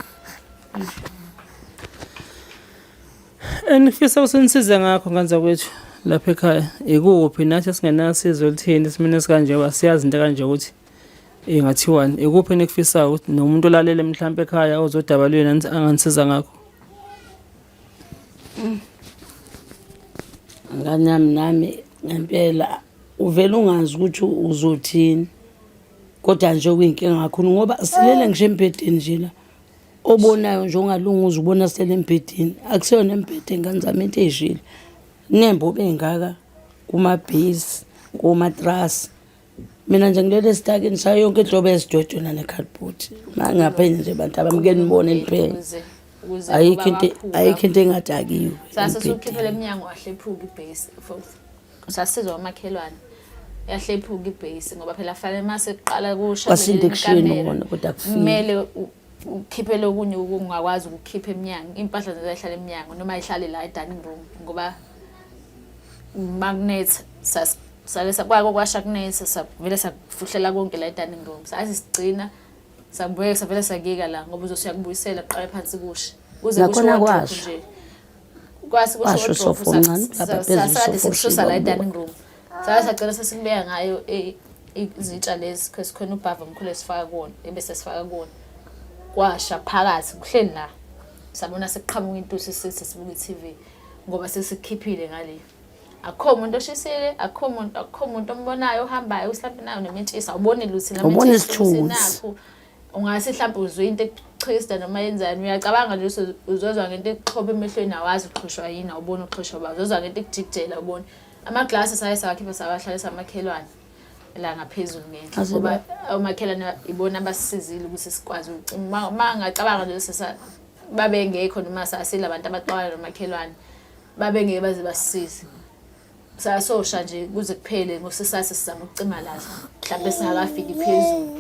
[SPEAKER 1] Enifisa usinisize ngakho ngane zakwethu lapha ekhaya ikuphi nathi esingenasizo oluthini esimeni esikanje ngoba siyazi into kanje ukuthi ingathiwani ikuphi enikufisayo ukuthi nomuntu olalele mhlawumpe ekhaya ozodaba lwenu anganisiza ngakho.
[SPEAKER 2] Ngane yami nami ngempela uvele ungazi ukuthi uzothini kodwa nje kuyinkinga kakhulu ngoba silele ngisho embhedeni nje la obonayo nje ongalunga uze ubona silele embhedeni akuseyona embhede ngane zami into eyishile nembobo ey'ngaka kumabhesi komatrasi Mina nje ngilele esitakini sayo yonke inhlobo yezijojo nanekhalibhothi. Mangaphenye nje bantu abami ke nibone niphenye.
[SPEAKER 3] Ukuze
[SPEAKER 2] Ayikho into
[SPEAKER 3] waphuka.
[SPEAKER 2] ayikho into engadakiwe.
[SPEAKER 3] Sase
[SPEAKER 2] embhedeni.
[SPEAKER 3] sukhiphela emnyango wahlephuka ibhesi futhi. Sasizwa umakhelwane. Yahlephuka ibhesi ngoba phela fanele mase kuqala kusha
[SPEAKER 2] Kwasinda ekushiyeni
[SPEAKER 3] ikamelo,
[SPEAKER 2] wona, kodwa akufiki.
[SPEAKER 3] Kumele ukhiphele okunye ukungakwazi ukukhipha emnyango. Impahla ziyahlala emnyango noma ihlale la e-dining room ngoba makunetha sake kwake kwasha kunetha savele sakufuhlela konke la e-dining room sathi sigcina sabuye savele sakuyeka la ngoba uzosiyakubuyisela kuqale phansi kushe kuze kusho
[SPEAKER 2] Nakhona
[SPEAKER 3] wardrobe
[SPEAKER 2] kwasha.
[SPEAKER 3] nje kwase kusho
[SPEAKER 2] Kwasha
[SPEAKER 3] wardrobe
[SPEAKER 2] usofa omncane, lapha phezulu
[SPEAKER 3] sasade
[SPEAKER 2] usofa
[SPEAKER 3] sikususa la
[SPEAKER 2] oshile
[SPEAKER 3] e-dining room sake sagcina sesikubeka ngayo izitsha lezi khona ubhava omkhulu esifaka kuwona ebese sifaka kuwona kwasha phakathi kuhleli la sabona sekuqhamuka intusi sithi sibuka i-TV ngoba sesikhiphile ngale akukho muntu oshisile akukho muntu akukho muntu ombonayo ohambayo mhlawumbe nayo nementshisi awuboni lutho
[SPEAKER 2] Awuboni isithunzi.
[SPEAKER 3] nakho ungase mhlawumbe uzwe into ekuchista noma yenzani uyacabanga nje ukuthi uzozwa ngento ekuxhoba emehlweni awazi uxhoshwa yini awuboni uxhoshwa ba uzozwa ngento ekujikijela awuboni amaglasi saye sawakhipha sawahlalisa amakhelwane la ngaphezulu ngenhla
[SPEAKER 2] Aze
[SPEAKER 3] ngoba omakhelwane ibona abasisizile ukuthi sikwazi ukucima uma ngacabanga nje sesa babengekho noma sasile abantu abaxabana nomakhelwane babengeke baze basisize sasosha nje kuze kuphele ngosesase sizama ukucima la mhlawumbe singakafiki phezulu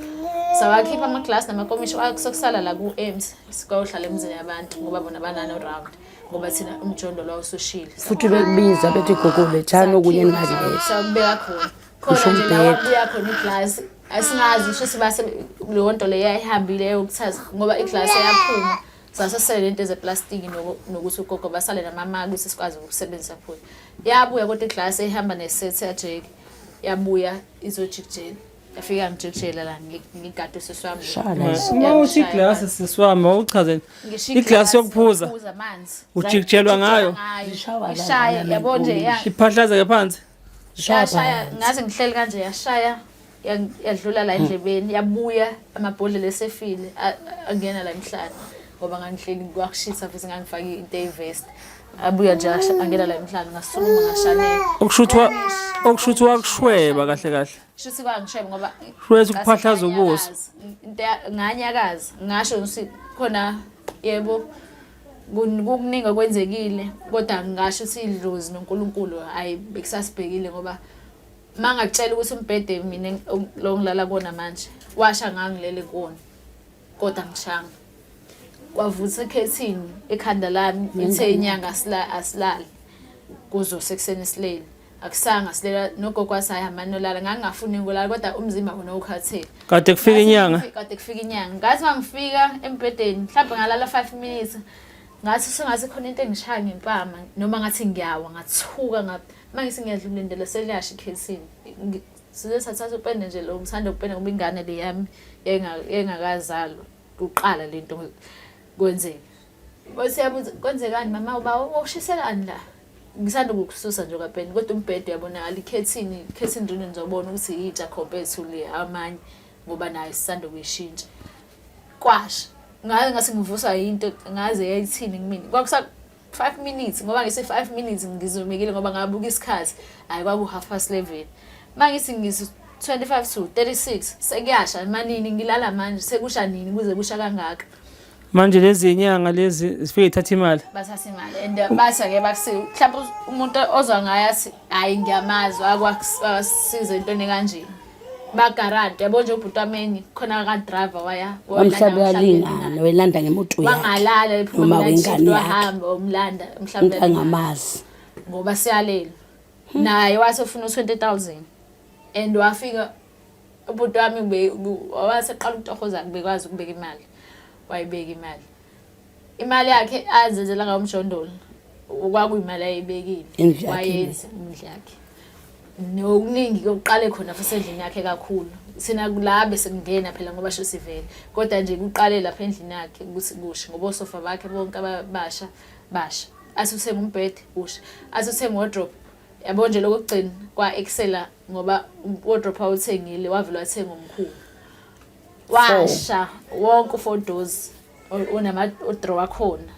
[SPEAKER 3] sawakhipha amaglasi namakomishi sokusala la ku-ems sikoyohlala emzini yabantu ngoba bona banano round ngoba thina umjondo lwawo usushile
[SPEAKER 2] Futhi bekubiza bethi gogo lethani okunye ningakuletha.
[SPEAKER 3] sakubeka khona
[SPEAKER 2] Kusho
[SPEAKER 3] khona nje la
[SPEAKER 2] umbhede.
[SPEAKER 3] wabuya khona iglasi asingazi usho ukuthi base leyo nto leyo yayihambile eyokuthatha ngoba iglasi yaphuma sasesele lento zeplastiki nokuthi ugogo basale namamaki ukuthi sikwazi ukusebenzisa futhi yabuya kodwa iglasi ehamba neset yajeki yabuya izojikijela yafika ngijikijela la ngigade usisi wami
[SPEAKER 2] Shala
[SPEAKER 1] Uma uthi iglasi sisi wami wawuchazeni
[SPEAKER 3] Ngisho
[SPEAKER 1] iglasi yokuphuza
[SPEAKER 3] amanzi
[SPEAKER 1] Ujikijelwa ngayo?
[SPEAKER 2] Zishawa la
[SPEAKER 3] ishaya
[SPEAKER 2] lana
[SPEAKER 3] yabo nje ya
[SPEAKER 1] iphahlazeke phansi
[SPEAKER 3] yashaya ngaze ngihleli kanje yashaya yadlula la endlebeni yabuya amabhodlela esefile angena la emhlane ngoba ngangihleli kwakushisa futhi ngangifake into eyivest abuya nje angena la emhlane ngasukuma ngashanela
[SPEAKER 1] okusho ukuthi wakushweba kahle kahle
[SPEAKER 3] shuthi kwangishweba ngoba
[SPEAKER 1] Shwetha ukuphahlaza ubuso.
[SPEAKER 3] Into nganyakaza ngasho ukuthi khona yebo kukuningi okwenzekile kodwa ngingasho ukuthi idlozi noNkulunkulu hayi bekusasibhekile ngoba mangakutshela ukuthi umbhede mina lo ngilala kuwona manje washa ngangilele kuwona kodwa ngishanga kwavutha ikhethini ekhanda lami ithe inyanga asilali. Kuzose ekuseni silele. Akusanga silela nogogo wathi hayi hambani nolala ngangingafuni ukulala kodwa umzimba wona ukhathele.
[SPEAKER 1] Kade kufika inyanga.
[SPEAKER 3] Kade kufika inyanga. Ngathi mangifika embhedeni mhlawumbe ngalala 5 minutes. Ngathi sengathi khona into engishaya ngempama noma ngathi ngiyawa ngathuka nga mangisi ngiyadlula indlela seliyasha ikhethini. Size sathatha upende nje lo ngithanda ukupenda ngoba ingane le yami yayingakazalwa kuqala lento kwenzeka. Siyabuza kwenzekani mama uba ushiselani la? Ngisanda ukukususa nje kapeni kodwa umbhede uyabonakala ikhethini ikhethini nje nizobona ukuthi yitsha compared to le amanye ngoba nayo sisanda kuyishintsha. Kwasha. Ngaze ngase ngivuswa yinto ngaze yayithini kumina. Kwakusa 5 minutes ngoba ngise 5 minutes ngizumekile ngoba ngabuka isikhathi hayi kwaku half past 11. Mangithi ngisi 25 to 36 sekuyasha manini ngilala manje sekusha nini kuze kusha kangaka.
[SPEAKER 1] Manje lezi inyanga lezi zifike ithatha imali.
[SPEAKER 3] Bathatha imali and bathi ake bakusize mhlawumbe umuntu ozwa ngaye athi hayi ngiyamazi wakwasiza entweni kanje. Bagaranti yabo nje ubhuti wameni khona ka driver waya
[SPEAKER 2] Umhlaba uyalingana welanda ngemoto yakhe.
[SPEAKER 3] Wangalala ephuma
[SPEAKER 2] Noma wengane yakhe.
[SPEAKER 3] wahamba umlanda umhlaba
[SPEAKER 2] Into angamazi.
[SPEAKER 3] ngoba siyalela. Naye wathi ufuna u20000 and wafika ubhuti wami waseqala ukutohoza bekwazi ukubeka imali wayibeka imali imali yakhe azenzela ngayo umjondolo kwakuyimali ayibekile wayenza indlu yakhe nokuningi kokuqale khona futhi endlini yakhe kakhulu thina kula bese kungena phela ngoba sho sivele kodwa nje kuqale lapha endlini yakhe ukuthi kushe ngoba osofa bakhe bonke abasha basha athi uthenga umbhede usha athi uthenga wardrobe Yabo nje lokugcina kwa Excela ngoba wardrobe awuthengile wavele wathenga omkhulu. Washa wonke u-four doors unama drawer khona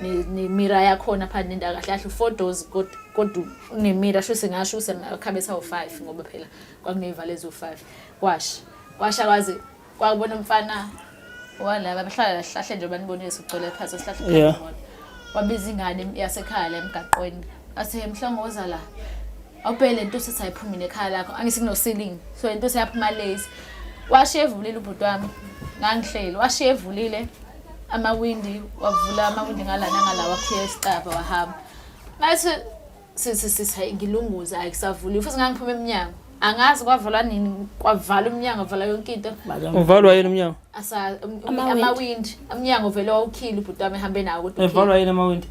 [SPEAKER 3] nemira yakhona phakathi nendawo kahle kahle u-four doors kodwa unemira sho singasho ukuthi amakhabethe awu-five ngoba phela kwakuney'valo eziwu-five kwasha kwasha kwaze kwakubona umfana walaba bahlala la sihlahle nje banibonile sigcwele phansi esihlahla
[SPEAKER 1] Yeah.
[SPEAKER 3] wabiza ingane yasekhaya la emgaqweni athi "Hey, mhlongo woza la awubheke le nto uthi ayiphumi nekhaya lakho angithi kuno-ceiling so le nto seyaphuma late washiya evulile ubhuti wami ngangihleli washiya evulile amawindi wavula amawindi ngala nangala wakhiya isicabha wahamba ngathi sithi sithi hayi ngilunguze ayikusavuliwe futhi ngangiphuma emnyango angazi kwavalwa nini kwavala umnyango vala yonke into
[SPEAKER 1] Uvalwa yini umnyango?
[SPEAKER 3] asa amawindi umnyango vele wawukhile ubhuti wami ehambe nawo kodwa
[SPEAKER 1] Evalwa yini amawindi?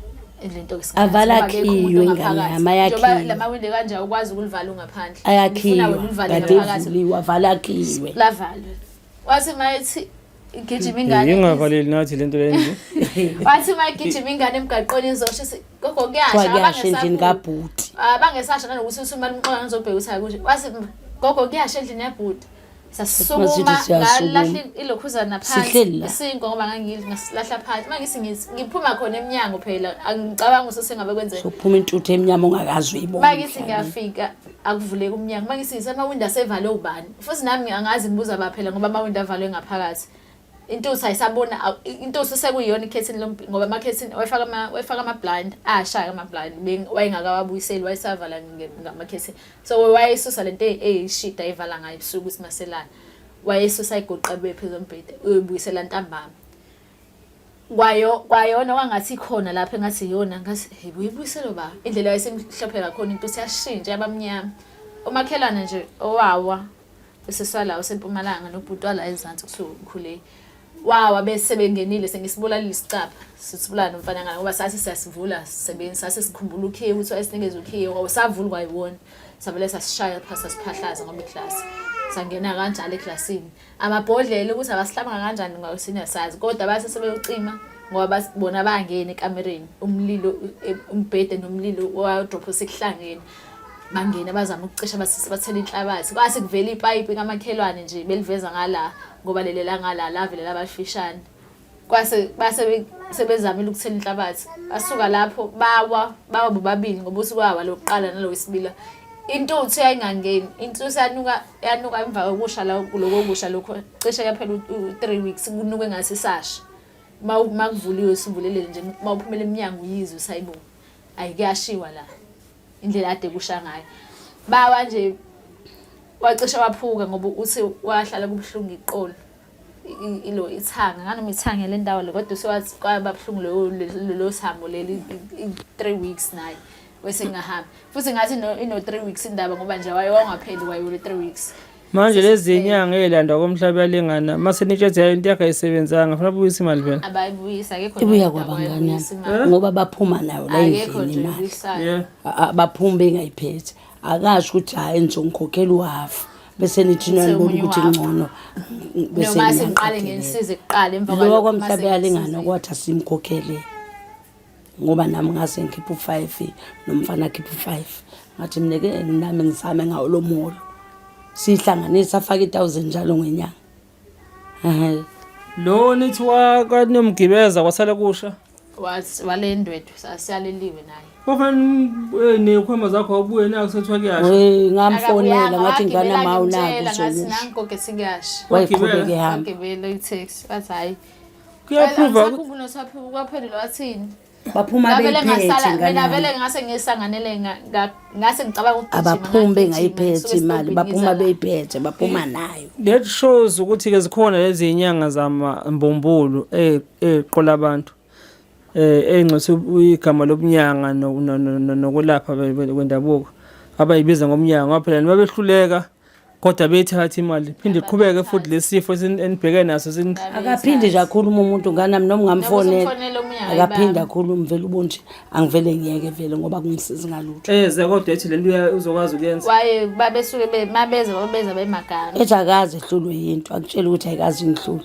[SPEAKER 3] lento
[SPEAKER 2] Avala akhiwe ingane yami, ayakhiwe.
[SPEAKER 3] lamawindi kanje awukwazi ukulivala ungaphandle Ngifuna
[SPEAKER 2] Ayakhiwa.
[SPEAKER 3] wena ulivale
[SPEAKER 2] Kade
[SPEAKER 3] ngaphakathi
[SPEAKER 2] evuliwe avala akhiwe.
[SPEAKER 3] lavalwe wathi mayethi igijima ingane
[SPEAKER 1] Ingavaleli nathi lento le nje.
[SPEAKER 3] wathi mayigijima ingane emgaqweni izosho ithi gogo kuyasha
[SPEAKER 2] Kuthiwa kuyasha endlini
[SPEAKER 3] abangesaphumi."
[SPEAKER 2] kabhuti.
[SPEAKER 3] Abangesasha nanokuthi usumane umqondo ngizobheka ukuthi akusho wathi gogo kuyasha endlini yabhuti sasukuma
[SPEAKER 2] Masithi siyasukuma.
[SPEAKER 3] ngalahla ilokhuzana phansi
[SPEAKER 2] Sihleli la.
[SPEAKER 3] isinkwa ngoba ngangidla ngasilahla phansi uma ngithi ngiphuma khona emnyango phela angicabanga ukuthi sengabe kwenzeka
[SPEAKER 2] Sokuphuma intuthu emnyama ongakazi uyibona.
[SPEAKER 3] uma ngithi ngiyafika akuvuleki umnyango uma ngithi amawindi asevalwe ubani futhi nami angazi ngibuza ba phela ngoba amawindi avalwe ngaphakathi intuthu ayisabona intuthu sekuyiyona ikhethini ngoba amakhethini wayefaka ama wayefaka ama-blind ashaya ama-blind wayengakawabuyiseli wayesavala ngamakhethini so wayesusa lento eyishida ayivala ngayo ebusuku ukuthi maselana wayesusa ayigoqa abuye phezu kombhede uyobuyisela ntambama kwayo kwayona kwangathi ikhona lapho engathi iyona ngathi hey buyibuyiselo ba indlela yayisemhlophe kakhona into siyashintsha yabamnyama umakhelwane nje owawa usesala usempumalanga nobhuti wala ezansi kuthiwa ukhule wawa bese bengenile sengisibulalile isicabha sisibulala nomfana ngala ngoba sathi siyasivula sisebenzi sase sikhumbula ukhiye ukuthi wayesinikeza ukhiye ngoba savula kwayiwona savele sasishaya phasi sasiphahlaza ngoba iklasi sangena kanjalo eklasini amabhodlela ukuthi abasihlabanga kanjani ngoba sazi kodwa base sebeyocima ngoba bona bangena ekamereni umlilo umbhede nomlilo wadrop sekuhlangene bangena bazama ukucisha bathela inhlabathi kwase kuvela ipayipi kamakhelwane nje beliveza ngala ngoba lelela ngala lavele labafishane kwase base sebezamile ukuthela inhlabathi basuka lapho bawa bawa bobabili ngoba usuke wawa lokuqala nalowesibili intuthu yayingangeni intuthu yanuka yanuka emva kokusha la lokho kusha lokho cishe yaphela u-3 weeks kunuke ngathi sasha makuvuliwe sivulelele nje mawuphumela emnyango uyizwe sayibo ayikuyashiwa la indlela ade kusha ngayo bawa nje wacishe waphuka ngoba uthi wahlala kubuhlungu iqolo ilo ithanga nganoma ithanga le ndawo le kodwa usewathi kwaba buhlungu lelo thambo leli 3 weeks naye Bese ngingahambi. Futhi ngathi no ino 3 weeks indaba ngoba nje waye wangapheli waye lo 3 weeks.
[SPEAKER 1] Manje lezi nyanga ey'landwa komhlaba yalingana mase nitshethe into yakhe ayisebenzanga funa buyisa imali phela.
[SPEAKER 3] Abayibuyisa akekho
[SPEAKER 2] Ibuya
[SPEAKER 3] nje
[SPEAKER 2] kwabangani
[SPEAKER 3] abayibuyisa imali.
[SPEAKER 2] ngoba baphuma nayo la
[SPEAKER 3] Akekho
[SPEAKER 2] endlini
[SPEAKER 3] nje
[SPEAKER 2] imali.
[SPEAKER 3] obuyisayo.
[SPEAKER 1] Yeah.
[SPEAKER 2] Baphuma bengayiphethe. Akasho ukuthi hhayi ngizongikhokhela uhafu bese nithi
[SPEAKER 3] Bese
[SPEAKER 2] nanibona
[SPEAKER 3] omunye
[SPEAKER 2] ukuthi
[SPEAKER 3] uhafu.
[SPEAKER 2] ngcono bese
[SPEAKER 3] Noma sengiqale
[SPEAKER 2] niyaqedelela.
[SPEAKER 3] ngenisize kuqala emva
[SPEAKER 2] Lo
[SPEAKER 3] kwalokho
[SPEAKER 2] kwamhlaba
[SPEAKER 3] mase
[SPEAKER 2] yalingana
[SPEAKER 3] ngisize.
[SPEAKER 2] kwathi asimkhokhele ngoba nami ngase ngikhiphe u-five nomfana akhiphe u-five ngathi mina ke nami ngizame ngawo lo muholo siyihlanganise afake i-thousand njalo ngenyanga. Ehhe.
[SPEAKER 1] Lo nithi kwanomgibeza kwasala kusha.
[SPEAKER 3] Wale ndwedwe sasiyaleliwe naye.
[SPEAKER 1] Kwafanele nekhwama zakho awubuye naku sethiwa kuyasha.
[SPEAKER 2] We ngamfonela
[SPEAKER 3] Akabuyanga,
[SPEAKER 2] ngathi ngane
[SPEAKER 3] wagibela
[SPEAKER 2] ma unaku
[SPEAKER 3] ngimtshela, ngathi
[SPEAKER 2] uzokusho.
[SPEAKER 3] nangogo singiyasha.
[SPEAKER 2] Wayeqhubeka ehamba.
[SPEAKER 3] Wagibela i-taxi wathi hhayi.
[SPEAKER 1] Kuyaprova
[SPEAKER 3] Angisakhumbuli nokuthi waphendula wathini.
[SPEAKER 2] Baphuma
[SPEAKER 3] Ngavele
[SPEAKER 2] beyiphethe
[SPEAKER 3] ngasala
[SPEAKER 2] ingane
[SPEAKER 3] mina
[SPEAKER 2] yami.
[SPEAKER 3] vele ngase ngisanganele ngase ngicabanga ukugijima.
[SPEAKER 2] Abaphumi
[SPEAKER 3] ngagijima,
[SPEAKER 2] bengayiphethe
[SPEAKER 3] ngisuka
[SPEAKER 2] imali,
[SPEAKER 3] esitobhini
[SPEAKER 2] baphuma
[SPEAKER 3] ngiza la.
[SPEAKER 2] beyiphethe, baphuma nayo.
[SPEAKER 1] That shows ukuthi ke zikhona lezi inyanga zamambumbulu eqola abantu. Engcose igama lobunyanga nokulapha kwendabuko abayibiza ngomnyango ngoba phela noma behluleka kodwa beyithatha imali phinde iqhubeke futhi lesifo enibheke naso
[SPEAKER 2] Akaphinde nje akhulume umuntu nganami noma ungamfonela.
[SPEAKER 3] Umfonela omunye
[SPEAKER 2] Akaphinde
[SPEAKER 3] akayibambi.
[SPEAKER 2] akhulume vele ubonje angivele ngiyeke vele ngoba kungisizi ngalutho.
[SPEAKER 1] Eze kodwa ethi lento uzokwazi ukuyenza.
[SPEAKER 3] Waye babesuke mabeza babeza bemaganga.
[SPEAKER 2] Ethi akaze ehlulwe yinto akutshela ukuthi ayikaze ingihlule.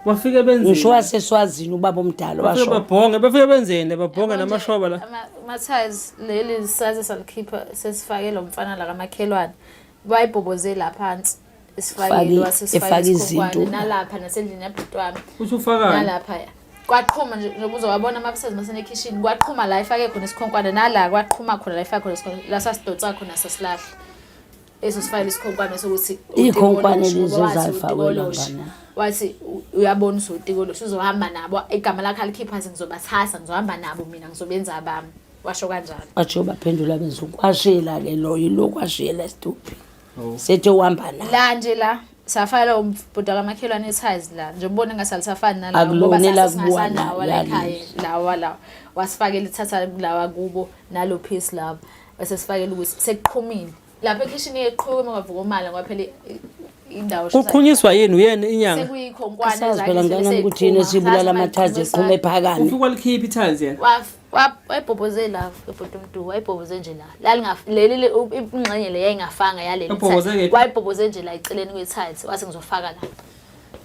[SPEAKER 1] Bafike benzeni?
[SPEAKER 2] Ngisho waseSwazini ubaba omdala
[SPEAKER 1] Bafike
[SPEAKER 2] washo.
[SPEAKER 1] babhonge, bafike benzeni babhonge namashoba la.
[SPEAKER 3] Ama-tiles leli saze salikhipha sesifake lo mfana la kamakhelwane. Wayibhoboze la phansi. Isifakile wasesifaka
[SPEAKER 2] Efaka
[SPEAKER 3] isikhonkwane
[SPEAKER 2] izinto.
[SPEAKER 3] nalapha nasendlini yabhuti wami.
[SPEAKER 1] Uthi ufakani?
[SPEAKER 3] Nalapha ya. Kwaqhuma nje njengoba uzowabona ama-upstairs masenekhishini kwaqhuma la ifake khona isikhonkwane nala kwaqhuma khona la ifake khona isikhonkwane la sasidonsa khona sasilahla. Eso sifakele isikhonkwane sokuthi
[SPEAKER 2] Iy'khonkwane
[SPEAKER 3] utikoloshi,
[SPEAKER 2] lezi
[SPEAKER 3] ngoba wathi
[SPEAKER 2] ezayifakwe
[SPEAKER 3] utikoloshi.
[SPEAKER 2] laphana.
[SPEAKER 3] Wathi uyabona usotikoloshi uzohamba nabo igama lakhe alikhipha athi ngizobathatha ngizohamba nabo mina ngizobenza abami washo kanjalo.
[SPEAKER 2] Bathi baphendula benza ukwashela ke lo yilokhu ashela stupid. Sethe uhamba naye.
[SPEAKER 3] La nje la safakela umbhuti kamakhelwane ithayizi la nje ubona engathi alisafani nalawa
[SPEAKER 2] Akulona
[SPEAKER 3] ngoba
[SPEAKER 2] elakubuka
[SPEAKER 3] sasingasanawo la
[SPEAKER 2] la-
[SPEAKER 3] ekhaya lawa lawa wasifakela ithatha lawa kubo nalo piece labo bese sifakela ukuthi sekuqhumile lapha ekhishini iqhuma kwavuka umala ngoba phela indawo
[SPEAKER 1] Kuqhunyiswa yini uyena inyanga?
[SPEAKER 3] sekuyikhonkwane
[SPEAKER 2] Asazi phela ngane yami ukuthi yini esibulala amathazi eqhume phakame.
[SPEAKER 1] Ufike walikhipha ithazi yena.
[SPEAKER 3] Wayibhoboze la ebhuti umntu wayibhoboze nje la leli ingxenye le yayingafanga yaleli
[SPEAKER 1] Wayibhoboze
[SPEAKER 3] thayithi.
[SPEAKER 1] kephi?
[SPEAKER 3] Wayibhoboze nje la eceleni kwethayithi wathi ngizofaka la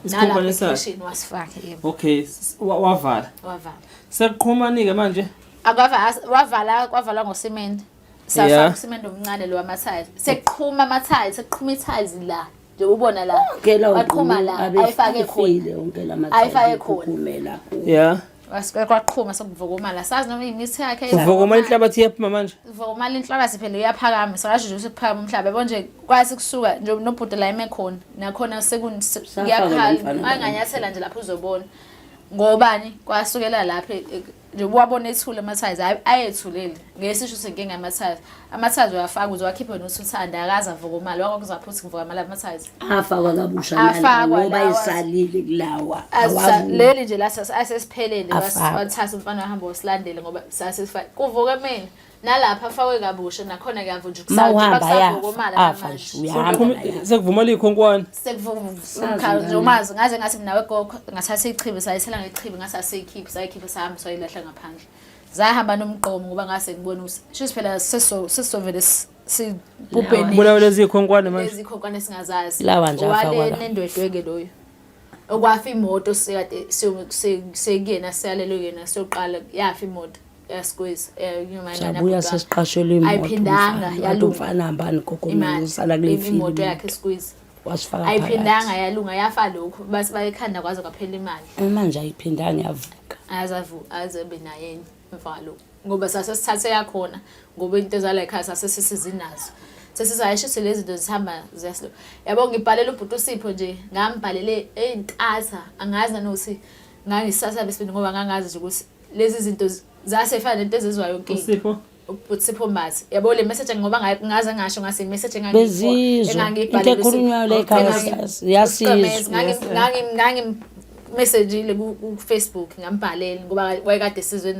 [SPEAKER 1] Isikhonkwane
[SPEAKER 3] nalapha
[SPEAKER 1] sakhe.
[SPEAKER 3] ekhishini wasifaka yebo
[SPEAKER 1] Okay, wavala.
[SPEAKER 3] wavala
[SPEAKER 1] Sekuqhumani ke manje?
[SPEAKER 3] Akwava wavala kwavalwa ngosimende safaka usimende omncane lo wamathayili sekuqhuma amathayili sekuqhuma ithayili la nje ubona la
[SPEAKER 2] Wonke lawo
[SPEAKER 3] waqhuma la ayifake khona
[SPEAKER 2] efile wonke la mathayizi
[SPEAKER 3] Ayifake khona.
[SPEAKER 2] ekhukhumela lapho.
[SPEAKER 1] Yeah.
[SPEAKER 3] Wasuke kwaqhuma sekuvuka la sazi noma imithi yakhe
[SPEAKER 1] Uvuka uma inhlabathi iyaphuma manje.
[SPEAKER 3] Vuka inhlabathi phela iyaphakama sakasho nje ukuthi kuphakama umhlaba yabo nje kwathi kusuka nje nobhuti la eme khona nakhona
[SPEAKER 2] Safaka lo mfana.
[SPEAKER 3] sekungiyanyathela nje lapho uzobona ngobani kwasukela lapha nje wabona ethule amathayizi ayethulele ngeke sisho ukuthi inkinga yamathayizi amathayizi uyafaka uze wakhiphe nothi uthanda akaze avuka umali wakho kuzapha ukuthi ngivuka imali amathayizi
[SPEAKER 2] Afakwa kabusha nala
[SPEAKER 3] Afakwa
[SPEAKER 2] ngoba
[SPEAKER 3] lawa.
[SPEAKER 2] isalile kulawa. Awavumi.
[SPEAKER 3] Leli nje la asesiphelele
[SPEAKER 2] Afakwa.
[SPEAKER 3] wathatha umfana wahamba wasilandele ngoba sasesifake kuvuka mina nalapha afakwe kabusha nakhona kuyavunja
[SPEAKER 2] Ma uhamba
[SPEAKER 3] kusavuka
[SPEAKER 2] ayafa,
[SPEAKER 3] umali
[SPEAKER 2] afa
[SPEAKER 3] namanje.
[SPEAKER 2] nje uyahamba naye.
[SPEAKER 1] Sekuvuma likhonkwane.
[SPEAKER 3] Sekuvuka nje umazi ngaze ngathi mina wegogo ngathatha ichibi sayithela ngechibi ngase asiyikhiphi sayikhipha sahamba sayilahla ngaphandle zahamba nomgqomo ngoba ngase ngibona ukuthi shuthi phela sesizovele sibhubheni
[SPEAKER 1] Bulawa lezi khonkwane manje.
[SPEAKER 3] lezi khonkwane singazazi
[SPEAKER 2] Lawa nje afakwa
[SPEAKER 3] Owale
[SPEAKER 2] la.
[SPEAKER 3] nendwedwe-ke loyo okwafa imoto sekade sekuyena siyalelwe kuyena siyoqala yafa imoto yasikwezi
[SPEAKER 2] Sabuya sesiqashelwe imoto.
[SPEAKER 3] Ayiphindanga,
[SPEAKER 2] umfana. Wathi
[SPEAKER 3] yalunga.
[SPEAKER 2] umfana hambani gogo mina ngizosala kule
[SPEAKER 3] imoto
[SPEAKER 2] fili.
[SPEAKER 3] yakhe squeeze
[SPEAKER 2] Wasifaka
[SPEAKER 3] ayiphindanga
[SPEAKER 2] phakathi.
[SPEAKER 3] yalunga yafa lokhu base bayekhanda kwaze kwaphela imali
[SPEAKER 2] Manje ayiphindanga yavuka.
[SPEAKER 3] azavu azebe naye enye emva kwalokho ngoba sase sithathe yakhona ngoba into ezala ekhaya sase sisizinazo sesizayishise lezi zinto zihamba ziyasilo yabo ngibhalela ubhuti uSipho nje ngambhalele eyintatha angazi nanokuthi ngangisasa besibili ngoba ngangazi nje ukuthi lezi zinto zasefana nento ezizwayo yonke into.
[SPEAKER 1] Usipho.
[SPEAKER 3] Ubhuti Sipho Mbatha yabo le message ngoba ngaze ngasho ngase message
[SPEAKER 2] Bezizwa. Into ekhulunywayo la ekhaya yasizwa.
[SPEAKER 3] Ngimesejile ku-Facebook ngambhalela ngoba wayekade esizwe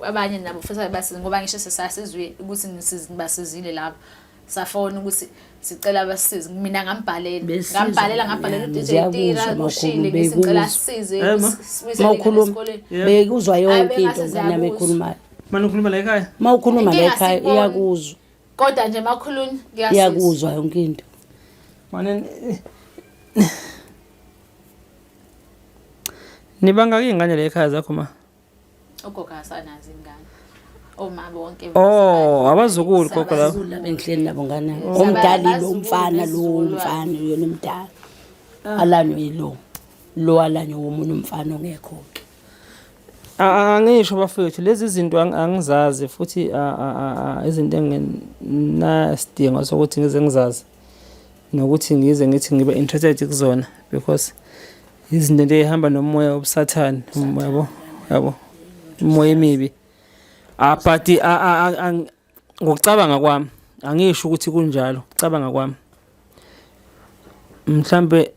[SPEAKER 3] abanye nabo futhi basiza ngoba ngisho sesasizwe ukuthi ngisizibasizile lapho. Safona ukuthi sicela basisize. Mina ngambhalela.
[SPEAKER 2] Besizwa
[SPEAKER 3] Ngambhalela ngabhalela
[SPEAKER 2] ngane,
[SPEAKER 3] uDJ
[SPEAKER 2] ziyakuzwa
[SPEAKER 3] Tira
[SPEAKER 2] makhulu,
[SPEAKER 3] ushile ngisicela
[SPEAKER 2] bekuzwa.
[SPEAKER 3] asisize
[SPEAKER 1] Eh, ma.
[SPEAKER 3] sibuyisele
[SPEAKER 2] Uma
[SPEAKER 3] ingane
[SPEAKER 2] ukhuluma
[SPEAKER 3] esikoleni.
[SPEAKER 2] bekuzwa
[SPEAKER 3] Hayi,
[SPEAKER 2] yonke into
[SPEAKER 3] bengase
[SPEAKER 2] ngane yami
[SPEAKER 3] ziyakuzwa.
[SPEAKER 2] ekhulumayo.
[SPEAKER 1] Manje ukhuluma la ekhaya?
[SPEAKER 2] Uma ukhuluma la
[SPEAKER 3] Inkinga
[SPEAKER 2] ekhaya
[SPEAKER 3] asiboni.
[SPEAKER 2] iyakuzwa.
[SPEAKER 3] Kodwa nje makhulunywa kuyasiza.
[SPEAKER 2] Iyakuzwa yonke into.
[SPEAKER 1] Mane Nibangaki ingane la ekhaya zakho ma?
[SPEAKER 3] Ugogo asanazo ingane. Oma bonke.
[SPEAKER 1] Oh, abazukulu gogo laba.
[SPEAKER 2] Abazukulu laba engihleli nabo ngane. Omdala lo mfana lo mfana uyona omdala. Alanywe yilo. Lo alanywe womunye umfana ongekho ke.
[SPEAKER 1] Angisho bafethu lezi zinto angizazi futhi izinto engenasidingo sokuthi ngize ngizazi nokuthi ngize ngithi ngibe interested kuzona because izinto nje ehamba nomoya wobusathane yabo yabo imoya emibi ah but ngokucabanga kwami angisho ukuthi kunjalo ukucabanga kwami mhlambe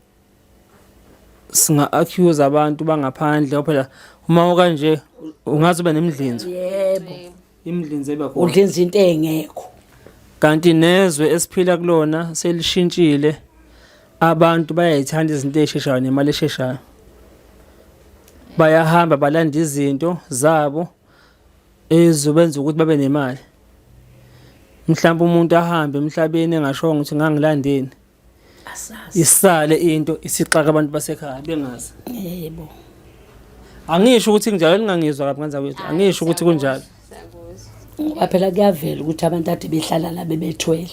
[SPEAKER 1] singa accuse abantu bangaphandle ngoba phela uma ukanje ungaze ube nemidlinzo
[SPEAKER 2] Yebo.
[SPEAKER 1] imidlinzo eba khona
[SPEAKER 2] Udlinza into engekho.
[SPEAKER 1] kanti nezwe esiphila kulona selishintshile abantu bayayithanda izinto ezisheshayo nemali esheshayo bayahamba balanda izinto zabo ezobenza ukuthi babe nemali mhlawumbe umuntu ahambe emhlabeni engashongo ukuthi ngangilandeni
[SPEAKER 2] Asazi.
[SPEAKER 1] Isale into isixaka abantu basekhaya bengazi.
[SPEAKER 2] Yebo.
[SPEAKER 1] Angisho ukuthi kunjalo ningangizwa kabi ngenza kwethu. Angisho ukuthi kunjalo.
[SPEAKER 2] Ngoba phela kuyavela ukuthi abantu ade behlala la bebethwele.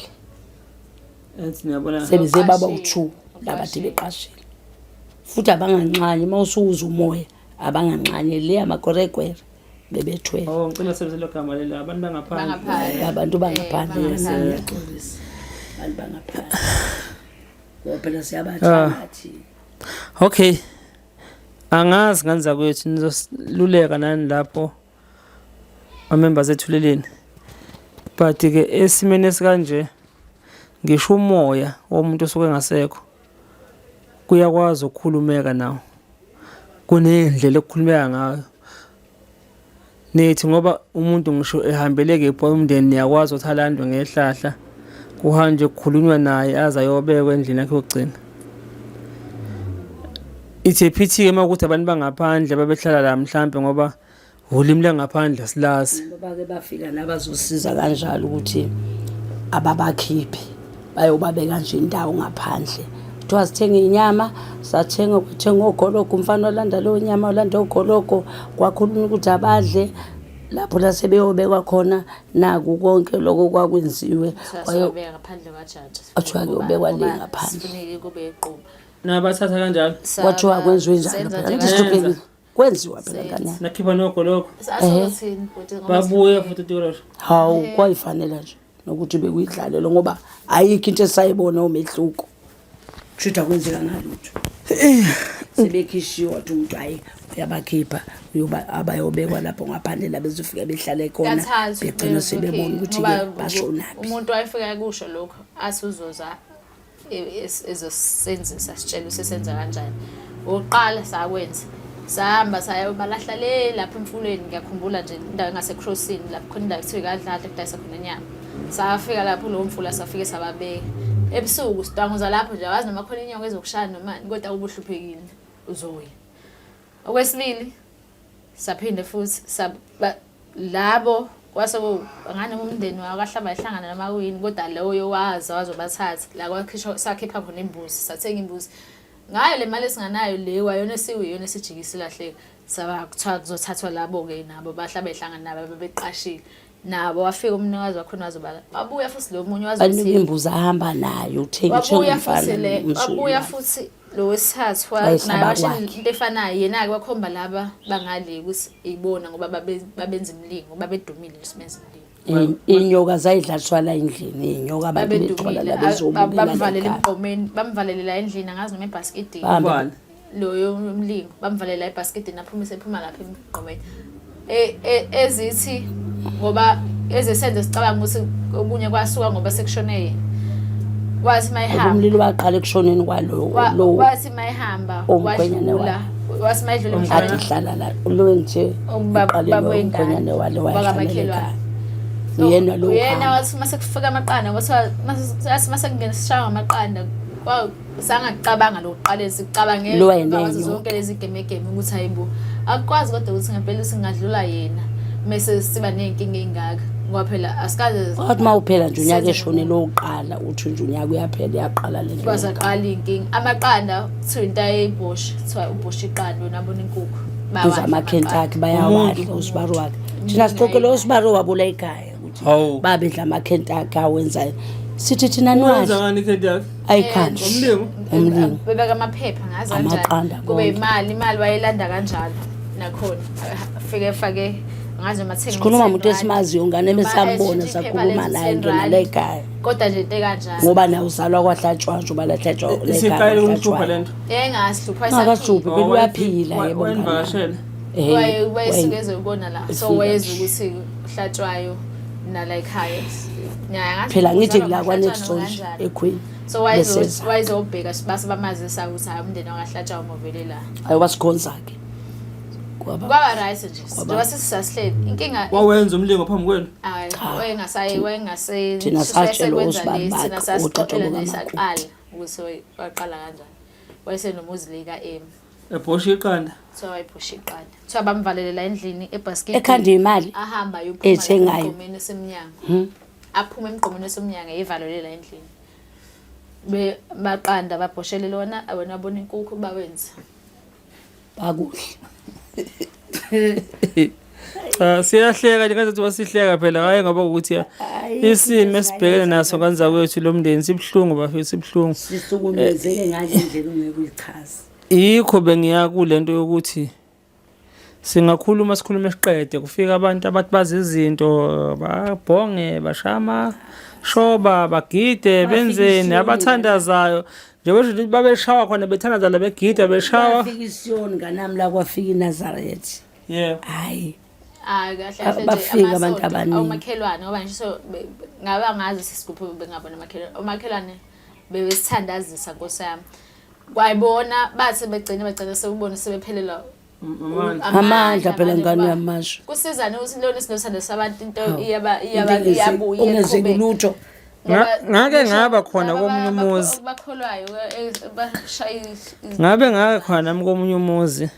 [SPEAKER 1] Ethi niyabona.
[SPEAKER 2] Sebeze baba u2 laba ade beqashile. Futhi abanganxanye uma usuza umoya abanganxanye le amakwerekwere bebethwele.
[SPEAKER 1] Oh ngicela sebenzise lo gama leli abantu bangaphandle.
[SPEAKER 3] Bangaphandle.
[SPEAKER 2] Abantu bangaphandle
[SPEAKER 3] Eh, bangaphandle.
[SPEAKER 2] ngiyaxolisa. Abantu bangaphandle. Ngoba phela siyabathanda thina.
[SPEAKER 1] Okay. Angazi nganza kwethu nizosiluleka nani lapho ama-members ethuleleni. But ke esimeni esikanje ngisho umoya womuntu osuke engasekho kuyakwazi ukukhulumeka nawo. Kunendlela ekukhulumeka ngayo. Nithi ngoba umuntu ngisho ehambele kephi umndeni niyakwazi ukuthi alandwe ngehlahla kuhanjwe kukhulunywa naye aze ayobekwa endlini yakhe yokugcina. Ithe phithi-ke uma kuwukuthi abantu bangaphandle babehlala la mhlampe ngoba ulimi langaphandle asilazi.
[SPEAKER 2] Bake bafika nabazosiza kanjalo ukuthi ababakhiphe bayobabeka nje indawo ngaphandle. Kuthiwa sithenge inyama, sathenga kwathenga ogologo, umfana olanda leyo nyama olanda ogologo, kwakhulunywa ukuthi abadle lapho la sebeyobekwa khona naku konke lokho kwakwenziwe.
[SPEAKER 3] Sasiyobeka ngaphandle kwajaji.
[SPEAKER 2] Kwathiwa kuyobekwa le ngaphandle.
[SPEAKER 3] Sifuneke kube iqhuba.
[SPEAKER 1] Nabathatha kanjalo.
[SPEAKER 2] Kwathiwa kwenziwe njalo
[SPEAKER 3] Senza
[SPEAKER 2] phela.
[SPEAKER 3] nje
[SPEAKER 2] Sihluphekile. Kwenziwa phela ngane.
[SPEAKER 1] Nakhipha nogologo.
[SPEAKER 3] Sasothini bhuti ngoba
[SPEAKER 1] Babuye futhi uTikoloshe.
[SPEAKER 2] Hawu kwayifanela nje nokuthi bekuyidlalelo ngoba ayikho into esayibona umehluko. Kushuthi akwenzeka ngalutho. Sebekhishiwe wathi umuntu hayi uyabakhipha uyoba abayobekwa lapho ngaphandle la bezofika behlale khona
[SPEAKER 3] Kathathu
[SPEAKER 2] begcina sebebona ukuthi
[SPEAKER 3] ngoba
[SPEAKER 2] ke bashonaphi.
[SPEAKER 3] Umuntu wayefika kusho lokho athi uzoza ezosenzisa sitshela usesenza kanjani. Oqala sakwenza sahamba sayobalahla le lapha emfuleni ngiyakhumbula nje indawo engasecrossini lapho khona indawo ekuthiwa ikadladla kudayisa khona inyama. Safika lapho lowo mfula safike sababeka. Ebusuku sidwanguza lapho nje awazi noma khona inyoka ezokushaya noma kodwa ubuhluphekile uzoya. Okwesibili saphinde futhi labo kwase ngani umndeni wakahlamba ehlangana noma kuyini kodwa loyo waza wazobathatha la kwakhishwa sakhipha khona imbuzi sathenga imbuzi ngayo le mali esinganayo le wayona esiwiyona esijikisa ilahleka saba kuthiwa kuzothathwa labo-ke nabo bahlaba ehlangana nabo bebeqashile nabo wafika umnikazi wakhona wazobala wabuya futhi lo munye
[SPEAKER 2] Banika
[SPEAKER 3] wazothi
[SPEAKER 2] imbuzi ahamba nayo uthenga
[SPEAKER 3] wabuya
[SPEAKER 2] umfana
[SPEAKER 3] futhi le
[SPEAKER 2] umzukulu
[SPEAKER 3] wabuya
[SPEAKER 2] wakhe.
[SPEAKER 3] futhi lo wesithathu
[SPEAKER 2] Wayihlaba
[SPEAKER 3] naye washo
[SPEAKER 2] kwakhe.
[SPEAKER 3] into efanayo yena-ke wakhomba laba bangale ukuthi ibona ngoba babenza imilingo babedumile nje sibenza imilingo
[SPEAKER 2] Inyoka zayidlaliswa la endlini inyoka abantu bethwala
[SPEAKER 3] babedumile
[SPEAKER 2] la bezobukela la
[SPEAKER 3] bamvalela
[SPEAKER 2] ekhaya.
[SPEAKER 3] emgqomeni bamvalelela endlini angazi noma ebhasikidini
[SPEAKER 2] Bahambe
[SPEAKER 1] Ubani?
[SPEAKER 3] loyo umlingo bamvalela ebhasikidini aphume sephuma lapha emgqomeni E, e, ezithi ngoba ezesenze sicabanga ukuthi okunye kwasuka ngoba sekushone yena wathi mayihamba
[SPEAKER 2] Umlilo waqala ekushoneni kwalo lo
[SPEAKER 3] wathi mayihamba
[SPEAKER 2] omkhwenyane
[SPEAKER 3] wadlula Wathi mayedlula
[SPEAKER 2] Kade
[SPEAKER 3] emhlabeni
[SPEAKER 2] ihlala la lo nje
[SPEAKER 3] Ubaba-
[SPEAKER 2] uqale
[SPEAKER 3] ubaba
[SPEAKER 2] lo
[SPEAKER 3] wengane,
[SPEAKER 2] mkhwenyane wale wayehlala
[SPEAKER 3] wakamakhelwane.
[SPEAKER 2] ekhaya. Uyena lo
[SPEAKER 3] Uyena
[SPEAKER 2] uhamba.
[SPEAKER 3] wathi mase kufika amaqanda kwathiwa mase mase kungena sishaya ngamaqanda sangakucabanga lokuqale sicabange
[SPEAKER 2] Lo wayenenyoka.
[SPEAKER 3] kwazo zonke lezi gemegeme ukuthi hayibo akukwazi kodwa ukuthi ngempela singadlula yena mese siba ney'nkinga ey'ngaka ngoba phela asikaze
[SPEAKER 2] Kwathi uma uphela nje unyaka
[SPEAKER 3] senze
[SPEAKER 2] eshonele owokuqala uthi nje unyaka uyaphela iyaqala le nto.
[SPEAKER 3] kwasaqala iy'nkinga amaqanda kuthiwa into ayeyibhosha kuthiwa ubhosha iqanda wena abona inkukhu
[SPEAKER 2] Kuze
[SPEAKER 3] Bawadla
[SPEAKER 2] amaKentucky bayawadla usibari wakhe. Thina sixoxele usibari wabula ekhaya ukuthi
[SPEAKER 1] Hawu.
[SPEAKER 2] babedla amaKentucky awenzayo. Sithi thina
[SPEAKER 1] Wenza
[SPEAKER 2] niwadla
[SPEAKER 1] ngani ikhedi yakhe?
[SPEAKER 2] ayikhandi.
[SPEAKER 1] Umlingo?
[SPEAKER 2] Umlingo.
[SPEAKER 3] Bebeka amaphepha ngazi
[SPEAKER 2] Amaqanda
[SPEAKER 3] kanjani. Kube
[SPEAKER 2] konke.
[SPEAKER 3] imali, imali wayelanda kanjalo nakhona. Afike efake ngazi noma thenga.
[SPEAKER 2] Sikhuluma ngomuntu esimaziyo ngane besambona sakhuluma naye ngena la ekhaya.
[SPEAKER 3] Kodwa nje into ekanjalo.
[SPEAKER 2] Ngoba naye uzalwa kwahlatshwa nje uba lahlatshwa la ekhaya,
[SPEAKER 1] Isiqale ukumhlupha
[SPEAKER 2] kwahlatshwa.
[SPEAKER 1] lento.
[SPEAKER 3] Yayingasihlupha
[SPEAKER 2] Angakahluphi phela uyaphila yebo ngane.
[SPEAKER 1] Wayivakashela.
[SPEAKER 2] Eh,
[SPEAKER 3] Wayesuke ezobona la. So
[SPEAKER 2] Efika
[SPEAKER 3] wayezwa
[SPEAKER 2] nje.
[SPEAKER 3] ukuthi uhlatshwayo nala ekhaya. Nyaye ngazi
[SPEAKER 2] Phela ngithi
[SPEAKER 3] uzalwa
[SPEAKER 2] la kwa-next
[SPEAKER 3] kwahlatshwa
[SPEAKER 2] door nje
[SPEAKER 3] kanjani.
[SPEAKER 2] eQueen.
[SPEAKER 3] So wayezo
[SPEAKER 2] Beseza.
[SPEAKER 3] wayezobheka base bamazisa ukuthi hayi umndeni wakahlatshwa umovele la.
[SPEAKER 2] Hayi wasikhonza ke. Kwaba
[SPEAKER 3] Kwaba right nje. Njengoba sesisasihleli inkinga
[SPEAKER 1] Wawenza umlingo phambi kwenu.
[SPEAKER 3] Hayi,
[SPEAKER 2] Cha.
[SPEAKER 3] wayengasayi wayengase
[SPEAKER 2] Thina satshelwa osibani
[SPEAKER 3] thina
[SPEAKER 2] bakhe,
[SPEAKER 3] sasixoxela
[SPEAKER 2] oTata
[SPEAKER 3] nje
[SPEAKER 2] bukaMakhulu.
[SPEAKER 3] saqala ukuthi waqala kanjani wayesenomuzi le ka-M
[SPEAKER 1] Ebhosha iqanda.
[SPEAKER 3] kuthiwa wayephusha iqanda kuthiwa bamvalelela endlini ebhaskidi
[SPEAKER 2] ekhanda imali
[SPEAKER 3] ahamba ayophuma
[SPEAKER 2] ethengayo.
[SPEAKER 3] emgqomeni osemnyango aphume emgqomeni osemnyango eyivalele la endlini Be- baqanda babhoshele lona wena wabona inkukhu bawenza
[SPEAKER 2] bakuhle.
[SPEAKER 1] Cha siyahleka nje ngathi wasihleka phela hayi ngoba ukuthi isimo esibhekene naso kanzakwethu lo mndeni sibuhlungu bafethu sibuhlungu.
[SPEAKER 2] Sisukumezeke ngale ndlela ungeke uyichaze.
[SPEAKER 1] Yikho bengiya kulento yokuthi singakhuluma sikhulume siqede kufika abantu abathi bazi izinto babhonge bashama shoba bagide benzeni abathandazayo nje besho ukuthi babeshawa khona bethandaza la begida beshawa
[SPEAKER 2] Kwafika iSiyoni nganami la kwafika iNazaretha.
[SPEAKER 1] yebo
[SPEAKER 2] Hayi
[SPEAKER 3] Hayi kahle kahle nje
[SPEAKER 2] Bafika abantu
[SPEAKER 3] amasonto,
[SPEAKER 2] abaningi.
[SPEAKER 3] omakhelwane ngoba nje so ngaba ngazi sisiguphi bengabona omakhelwane omakhelwane bebesithandazisa nkosi yami kwayibona bathi begcine bagcina sekubona sebephelelwa
[SPEAKER 1] Amandla.
[SPEAKER 2] Amandla phela
[SPEAKER 3] manje
[SPEAKER 2] ngane
[SPEAKER 3] ngoba
[SPEAKER 2] yamasho.
[SPEAKER 3] Kusizana ukuthi lona sinothando sabantu into
[SPEAKER 2] Hawu.
[SPEAKER 3] iyaba
[SPEAKER 2] Into
[SPEAKER 3] iyaba iyabuya
[SPEAKER 2] ongenzeki
[SPEAKER 3] iqhubeke.
[SPEAKER 2] lutho.
[SPEAKER 3] Ngoba
[SPEAKER 1] Ngake
[SPEAKER 3] ngisho
[SPEAKER 1] ngaba khona
[SPEAKER 3] laba
[SPEAKER 1] komunye umuzi.
[SPEAKER 3] Bakholwayo bashaya
[SPEAKER 1] Ngabe ngake khona nami komunye umuzi.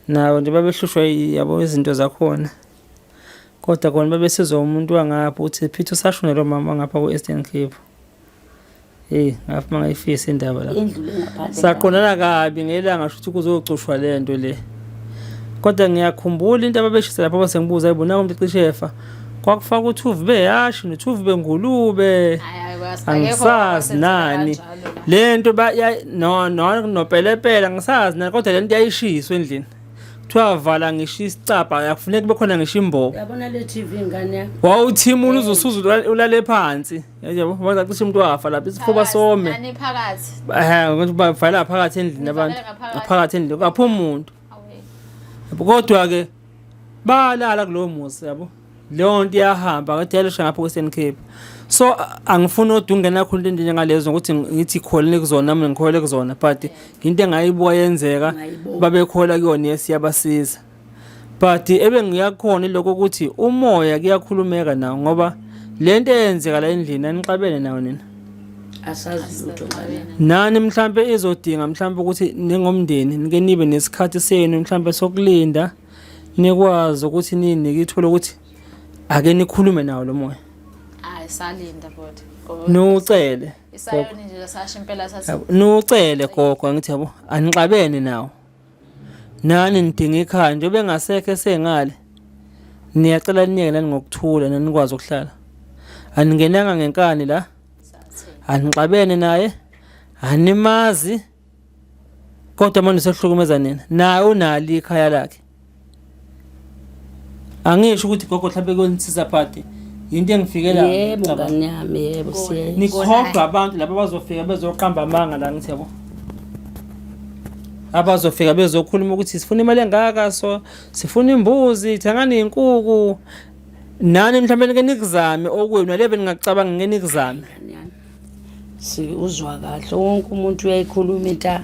[SPEAKER 1] Nawo nje babehlushwa yabo izinto zakhona. Kodwa kona babesizwa umuntu wangapha ukuthi Peter usashonelwe umama wangapha ku-Eastern Cape. Hey, ngafuma ngayifisa indaba lapho.
[SPEAKER 2] Indlu le ngaphandle.
[SPEAKER 1] Saqondana kabi ngelanga shuthi kuzocushwa le nto le. Kodwa ngiyakhumbula into ababeshisa lapho base ngibuza hayibo naku umuntu ecishe efa. Kwakufaka uthuvi behashi nothuvi bengulube. Angisazi nani. Le nto ba ya- no no nopelepele angisazi nani kodwa le nto yayishiswa endlini. Kuthiwa vala ngisho isicabha akufuneki kube khona ngisho imbobo.
[SPEAKER 2] Yabona le TV ngane yami.
[SPEAKER 1] Wawuthimula uzosuza ulale phansi. Yabo, wazacishe umuntu wafa lapha isifuba some.
[SPEAKER 3] Nani phakathi.
[SPEAKER 1] Eh, ukuthi bavala phakathi endlini abantu.
[SPEAKER 3] Nivalela ngaphakathi.
[SPEAKER 1] Ngaphakathi endlini aphuma umuntu.
[SPEAKER 3] Awe.
[SPEAKER 1] Kodwa ke balala kulowo muzi yabo. Leyo nto iyahamba ngathi yalisha ngapha kwe-Eastern Cape. So angifuni kodwa ukungena kakhulu into njengalezo ngokuthi ngithi kholele kuzona nami ngikholele kuzona but into engayibuka yenzeka
[SPEAKER 2] Ngayibona.
[SPEAKER 1] babekhola kuyona yes iyabasiza. But ebengiyakhona ilokho ukuthi umoya kuyakhulumeka nawo ngoba lento eyenzeka la endlini anixabene nawo nina.
[SPEAKER 2] Asazi lutho ngane. yami.
[SPEAKER 1] Nani mhlambe izodinga mhlambe ukuthi ningomndeni nike nibe nesikhathi senu mhlambe sokulinda nikwazi ukuthi ninike ithuba lokuthi ake nikhulume nawo lo moya
[SPEAKER 3] Hayi salinda kodwa. Ngoba
[SPEAKER 1] niwucele
[SPEAKER 3] Isayoni nje sasho impela sathi
[SPEAKER 1] Yabo, niwucele gogo angithi yabo anixabene nawo nani nidinga ikhaya njengoba engasekho esengale niyacela niyeke nani ngokuthula nani nikwazi ukuhlala aningenanga ngenkani la anixabene naye animazi kodwa manje usehlukumeza nina naye unalo ikhaya lakhe angisho ukuthi gogo mhlawumbe kuyonisiza but yinto engifikela
[SPEAKER 2] Yebo ngane yami yebo siye.
[SPEAKER 1] nikhohlwa abantu laba abazofika bezoqamba amanga la ngithi yabo abazofika bezokhuluma ukuthi sifuna imali engaka so sifuna imbuzi thengani inkuku nani mhlawumbe nike nikuzame okwenu nalebe ningakucabangi ngeke nikuzame
[SPEAKER 2] Ngane yami. Si uzwa kahle wonke umuntu uyayikhuluma into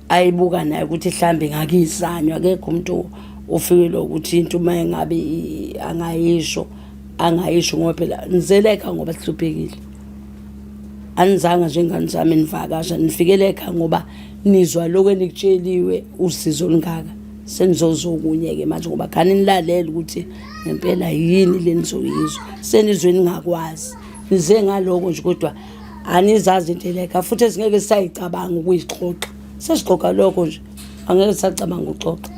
[SPEAKER 2] Ayibuka naye ukuthi mhlambe ngakizanywa akekho umuntu ofikelwa ukuthi into uma engabe angayisho angayisho ngoba phela nizeleka ngoba sihluphekile. Anizanga njengane zami nivakasha nifikele ekhaya ngoba nizwa lokho enikutsheliwe usizo olungaka senizozokunye-ke manje ngoba khani nilalele ukuthi ngempela yini le nizoyizwa senizwe ningakwazi nize ngaloko nje kodwa anizazi into eleka futhi esingeke sisayicabanga ukuyixoxa sesixoxa lokho nje angeke sisacabanga ukuxoxa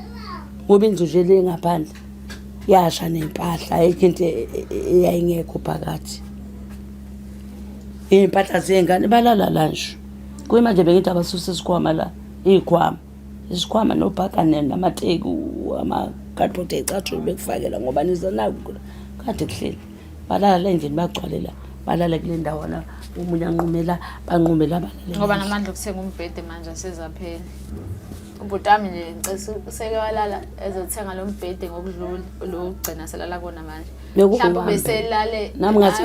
[SPEAKER 2] ngoba indlu nje le ngaphandle yasha nempahla ayikho into e, e, e, eyayingekho phakathi iy'mpahla zey'ngane balala la nje kuyimanje bengithi abasuse isikhwama la iy'khwama isikhwama nobhakane namateku amakadibhodi ey'cathulo bekufakela ngoba niza naku kade kuhleli balala la endlini bagcwale la balala kule ndawana omunye anqumela banqumela balale
[SPEAKER 3] ngoba namandla okuthenga umbhede manje asezaphela ubhuti wami nje ngicela useke walala ezothenga lo mbhede ngokudlula lo ugcina selala kona manje mhlawumbe ubeselale
[SPEAKER 2] nami ngathi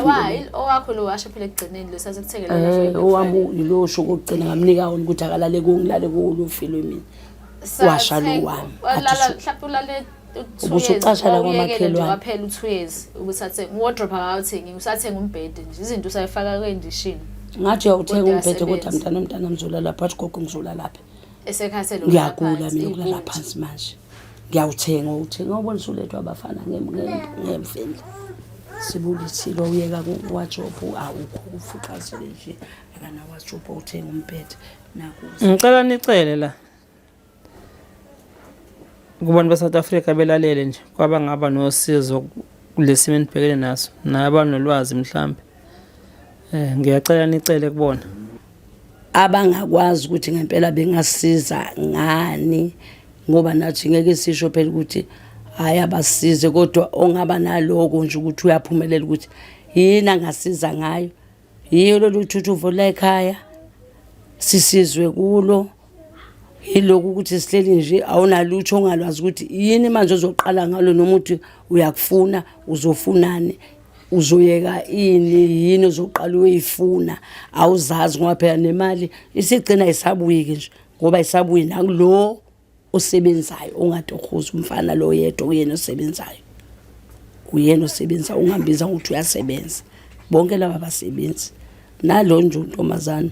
[SPEAKER 3] owakho lo washo phela ekugcineni lo sasekuthengela
[SPEAKER 2] eh owami lo sho kokugcina ngamnika wona ukuthi akalale kuwo ngilale kuwo lo filo mina washa lo wami
[SPEAKER 3] walala mhlawumbe ulale
[SPEAKER 2] ubusucasha la kwamakhelwane
[SPEAKER 3] waphela u2 years ubusathe wardrobe akawuthengi usathenga umbhede nje izinto usayifaka kwendishini
[SPEAKER 2] ngathi uyawuthenga umbhede kodwa mntana mntana ngizolala phathi gogo ngizolala phi
[SPEAKER 3] esekhathele
[SPEAKER 2] ngiyagula mina ukulala phansi manje ngiyawuthenga uwuthenga ubona usulethwa abafana ngemfendla sibulithile uyeka kuwajobhu awukho ufuqazile nje akanawajobhu uthenga umbhede
[SPEAKER 1] naku ngicela nicele la kubantu ba-South Africa belalele nje kwabangaba nosizo kulesimo enibhekene naso nabanolwazi mhlambe eh ngiyacela nicele kubona
[SPEAKER 2] abangakwazi ukuthi ngempela bengasiza ngani ngoba nathi ngeke sisho phela ukuthi hhayi abasize kodwa ongaba naloko nje ukuthi uyaphumelela ukuthi yini angasiza ngayo yiyo lolu thuthuvo la ekhaya sisizwe kulo yilokhu ukuthi sihleli nje awunalutho ongalwazi ukuthi yini manje ozoqala ngalo noma uthi uyakufuna uzofunani uzoyeka ini yini ozoqala uyoyifuna awuzazi ngoba phela nemali isigcina isabuyiki nje ngoba isabuyi nakulo osebenzayo ongatohoza umfana lo yedwa uyena osebenzayo uyena osebenza ungambiza ngokuthi uyasebenza bonke laba basebenzi nalo nje untombazane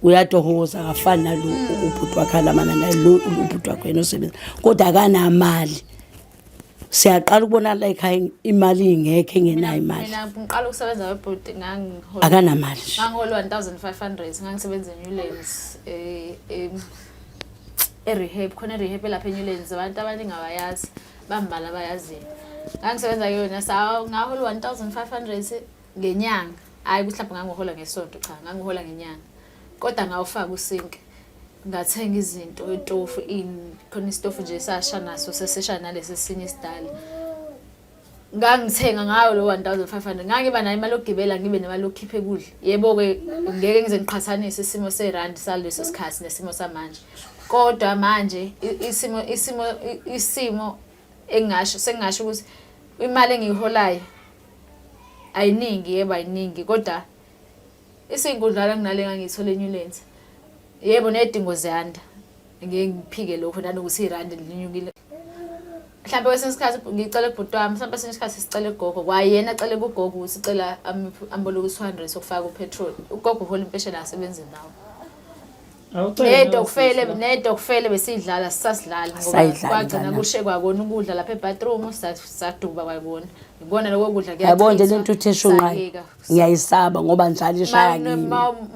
[SPEAKER 2] uyatohoza akafani nalo ubhuti wakhe alamana naye lo ubhuti wakhe yena osebenza kodwa akanamali siyaqala ukubona la ekhaya imali ingekho engenayo imali
[SPEAKER 3] mina ngiqala ukusebenza webhuti ngangihola
[SPEAKER 2] akanamali nje
[SPEAKER 3] ngangihola 1500 ngangisebenza eNewlands eh e-rehab khona e-rehab elapha eNewlands abantu abaningi abayazi bambala abayaziyo ngangisebenza kuyona ngahola 1500 ngenyanga hhayi ukuthi mhlawumbe ngangihola ngesonto cha ngangihola ngenyanga kodwa ngawufaka usinki ngathenga izinto itofu ini khona isitofu nje sasha naso sesisha nalesi esinye isidala ngangithenga ngayo lo 1500 ngangiba nayo imali yokugibela ngibe nemali yokukhipha ekudla yebo-ke ngeke ngize ngiqhathanise isimo serandi saleso sikhathi nesimo samanje kodwa manje isimo isimo isimo engingasho sengingasho ukuthi imali engiyiholayo ayiningi yebo ayiningi kodwa isinkudlwana kunale engangiyithola eNewlands yebo nezidingo ziyanda ngeke ngiphike lokho nanokuthi irandi linyukile mhlawumbe kwesinye isikhathi ngicela kubhuti wami mhlawumbe kwesinye isikhathi sicela kugogo kwayena acele kugogo ukuthi cela amboleke u-200 sokufaka upetrol ugogo uhola impesheni asebenzi nawo Nedokufele nedokufele besidlala sisasidlala ngoba
[SPEAKER 2] Sayidlala
[SPEAKER 3] kwagcina
[SPEAKER 2] ingane.
[SPEAKER 3] kushe kwakona ukudla lapha ebathroom saduba kwakona. Ngibona lokho kudla
[SPEAKER 2] yabo nje lento uthi eshunqayo ngiyayisaba ngoba njalo ishaya kimi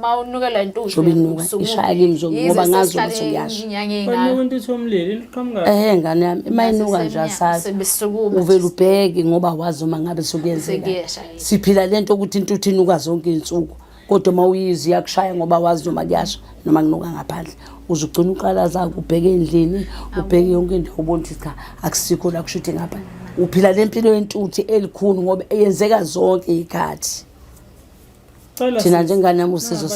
[SPEAKER 3] Mawunukelwa intuthu
[SPEAKER 2] Njengoba inuka, ishaya kimi nje ngoba ngazi ukuthi kuyasha.
[SPEAKER 1] Banuka intuthu yomlilo iqhamuka
[SPEAKER 2] ehe ngane yami ima inuka nje asazi
[SPEAKER 3] Sebesukuma.
[SPEAKER 2] uvele ubheke ngoba wazi uma ngabe sekuyenzeka
[SPEAKER 3] Sekuyasha, yebo.
[SPEAKER 2] siphila lento ukuthi intuthu inuka zonke iy'nsuku kodwa uma uyizwa iyakushaya ngoba wazi noma kuyasha noma kunuka ngaphandle uze ugcine uqalaza ubheke endlini ubheke yonke indawo ubona ukuthi cha akusikho la kusho ukuthi ngapha uphila le mpilo yentuthi elikhulu ngoba eyenzeka zonke iy'khathi thina njengane yami usizo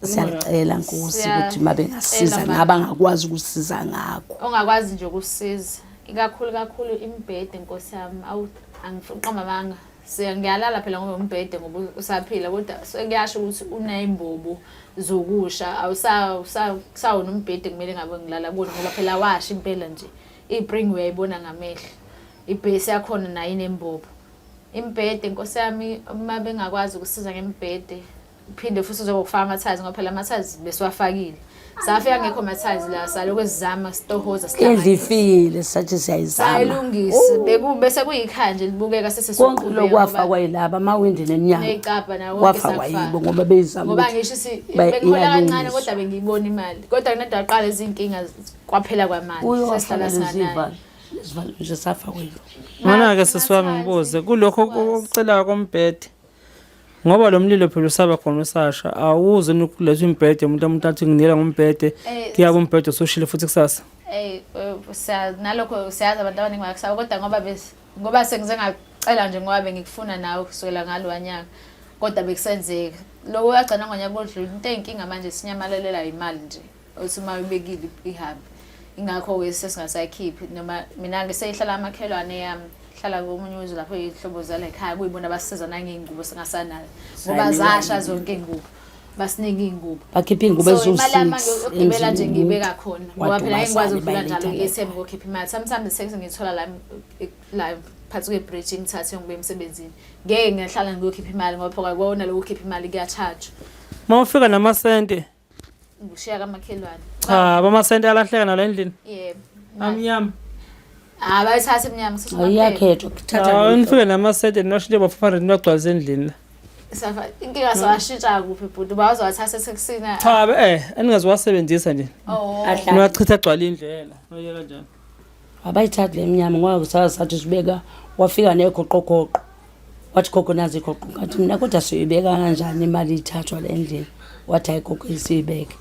[SPEAKER 2] siyalicela nkosi ukuthi uma bengasiza nabangakwazi ukusiza ngakho
[SPEAKER 3] ongakwazi nje ukusiza ikakhulu kakhulu imibhede nkosi yami awu angifuni uqamba amanga. Ngiyalala phela ngoba umbhede ngoba usaphila kodwa sekuyasho ukuthi uney'mbobo zokusha awusawona umbhede kumele ngabe ngilala kuwona ngoba phela washa impela nje. Iy'pringi uyayibona ngamehlo. Ibhesi yakhona nayo inembobo. Imibhede nkosi yami uma bengakwazi ukusiza ngemibhede uphinde futhi uzobe ukufaka ama-tiles ngoba phela ama-tiles besiwafakile. Safika ngekho ma-tiles la salokhu sizama sitohoza
[SPEAKER 2] Indlu ifile sathi siyayizama.
[SPEAKER 3] Sayilungisa beku bese kuyikhaya nje libukeka
[SPEAKER 2] Konke
[SPEAKER 3] sesesiqhubeka
[SPEAKER 2] lokhu kwafakwa yilaba amawindi neminyango.
[SPEAKER 3] Ney'cabha nawo konke
[SPEAKER 2] Kwafakwa
[SPEAKER 3] sakufaka.
[SPEAKER 2] yibo ngoba beyizama
[SPEAKER 3] Ngoba
[SPEAKER 2] ukuthi
[SPEAKER 3] ngisho si bengihola kancane
[SPEAKER 2] iyalungiswa.
[SPEAKER 3] kodwa bengiyibona imali. Kodwa kunento yaqala izinkinga kwaphela kwamali.
[SPEAKER 2] Uye
[SPEAKER 3] Sesihlala
[SPEAKER 2] wafaka lezi
[SPEAKER 3] singanayo.
[SPEAKER 2] zivalo. Lezivalo nje safakwa yilo.
[SPEAKER 1] Mana-ke sisi wami ngibuze kulokho okucelayo kombhede ngoba lo mlilo phela usaba khona usasha awuze ukuletha umbhede umuntu umuntu athi nginikela ngombhede kuyabe umbhede usushile futhi kusasa.
[SPEAKER 3] Eh nalokho siyazi abantu abaningi bayakusaba kodwa ngoba ngoba sengize ngacela nje ngoba bengikufuna nawe kusukela ngalowa nyaka kodwa bekusenzeka. Lokho yagcina ngonyaka odlule into eyinkinga manje sinyamalalela imali nje. Uthi uma uyibekile ihambe. Ingakho-ke sesingasayikhiphi noma mina-ke seyihlala amakhelwane yami hlala komunye umuzi lapho iy'hlobo zala ekhaya kuyibona abasiza nangey'ngubo singasanayo ngoba zasha zonke iy'ngubo basinika iy'ngubo
[SPEAKER 2] Bakhipha iy'ngubo
[SPEAKER 3] so imali yami
[SPEAKER 2] eziwu-six
[SPEAKER 3] yokugibela nje
[SPEAKER 2] endlini
[SPEAKER 3] ngiyibeka
[SPEAKER 2] yomuntu.
[SPEAKER 3] khona ngoba phela ngeke ngikwazi
[SPEAKER 2] Wadumazane
[SPEAKER 3] ukudlula njalo
[SPEAKER 2] bayiletha
[SPEAKER 3] i-ATM ngokhipha imali sometimes sex ngiyithola la la phakathi kwe-bridge ngithathe ngibuye emsebenzini ngeke ngihlala ngiyokhipha imali ngoba phela kwawona lokhu khipha imali kuya-charge
[SPEAKER 1] Uma ufika namasente
[SPEAKER 3] ngishiya kamakhelwane.
[SPEAKER 1] Cha, bamasente alahleka nala endlini.
[SPEAKER 3] Yebo.
[SPEAKER 1] Amnyama.
[SPEAKER 3] Ah, bayithatha emnyama sisi.
[SPEAKER 2] Iyakhethwa kuthatha
[SPEAKER 1] Hawu nifike namasente noshintshe bo 500 niwagcwalise endlini la.
[SPEAKER 3] Safa inkinga sawashintsha kuphi bhuti bawazowathatha etheksini.
[SPEAKER 1] Cha eningaziwasebenzisa nje.
[SPEAKER 3] Oh.
[SPEAKER 1] Niwachitha agcwale indlela. Noye kanjani?
[SPEAKER 2] Abayithathi le mnyama ngoba kusasa sathi sibeka wafika negoqogoqo. Wathi gogo nazi igoqo ngathi mina kodwa siyoyibeka kanjani imali ithathwa le endlini. Wathi hayi gogo isiyibeke.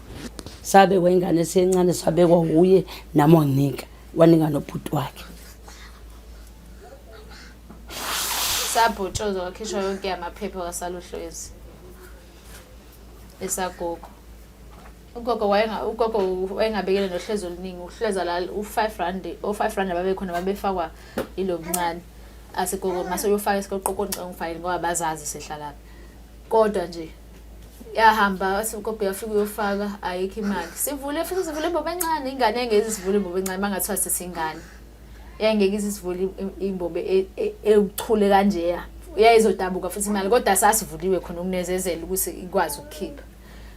[SPEAKER 2] Sabekwa ingane esencane sabekwa wuye nami wanginika. Wanika nobhuti wakhe.
[SPEAKER 3] Sabhotshozwa kwakhishwa yonke amaphepha kaSaluhlwezi. Esagogo. Ugogo wayenga ugogo wayengabekele nohlezo oluningi uhleza la u5 rand o5 rand ababekhona babefakwa ilo mncane. Athi gogo mase uyofaka isiqoqo ngicela ungifakele ngoba bazazi sihlalaphi. Kodwa nje yahamba wathi ugogo uyafika uyofaka ayikho imali. Sivule futhi sivule imbobo encane ingane engeze sivule imbobo encane mangathiwa sesingane. Yayingeke isivule imbobo ewuchule kanjeya. Yayizodabuka futhi imali kodwa sasivuliwe khona ukunezezela ukuthi ikwazi ukukhipha.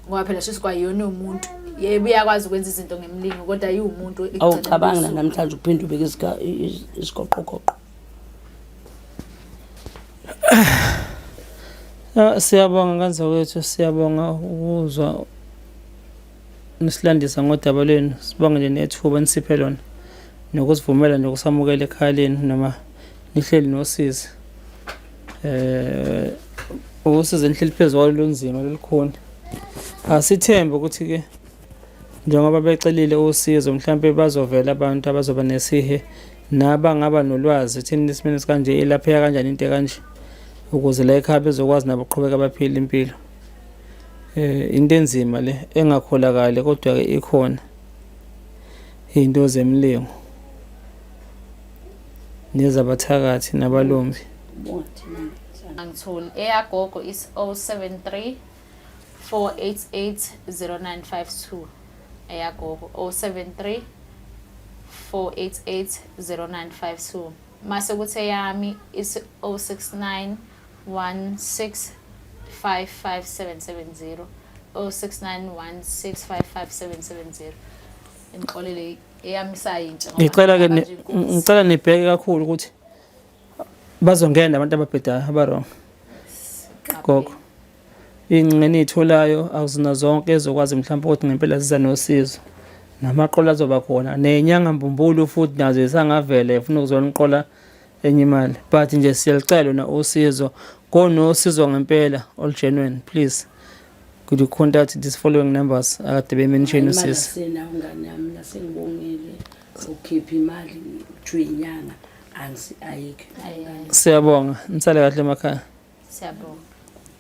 [SPEAKER 3] Ngoba phela shuthi kwayona umuntu. Yebo uyakwazi ukwenza izinto ngemlingo kodwa iwumuntu
[SPEAKER 2] Awucabangi namhlanje uphinde ubeke isigoqogoqo.
[SPEAKER 1] Siyabonga kanzakwethu, siyabonga ukuzwa nisilandisa ngodaba lwenu. Sibonge nje nethuba enisiphe lona nokusivumela nje ukusamukela ekhaya lenu noma nihleli nosizi. Usizi enihleli phezu kwalo lunzima lolukhuni. Asithembe ukuthi-ke njengoba becelile usizo mhlampe bazovela abantu abazoba nesihe nabangaba nolwazi thini esimeni esikanje ilapheka kanjani into ekanje ukuze la ekhaya bezokwazi nabo ukuqhubeka baphile impilo. Into enzima le engakholakali kodwa-ke ikhona iy'nto zemlingo nezabathakathi nabalumbi.
[SPEAKER 3] Angitholi eyagogo is 073 488 0952 eyagogo 073 488 0952 mase kuthi eyami is 069 1655770 0691655770 ngixolele eyami isayintsha ngoba
[SPEAKER 1] Ngicela ke
[SPEAKER 3] manje inkosi.
[SPEAKER 1] ngicela nibheke kakhulu ukuthi bazongena abantu ababhedayo abarong. Gogo. Ingcinga eniyitholayo akuzona zonke ezokwazi mhlawumbe ukuthi ngempela ziza nosizo. Namaqola azoba khona nenyanga mbumbulu futhi nazo isangavela ifuna ukuzoniqola enye imali. But nje siyalicela lona usizo. Konosizo ngempela all genuine please. Could you contact these following numbers akade be-mention
[SPEAKER 2] Imali
[SPEAKER 1] usisi.
[SPEAKER 2] asenayo ngane yami mina sengibongile ukhipha imali kuthiwa inyanga ayikho.
[SPEAKER 1] Siyabonga. Nisale kahle emakhaya.
[SPEAKER 3] Siyabonga.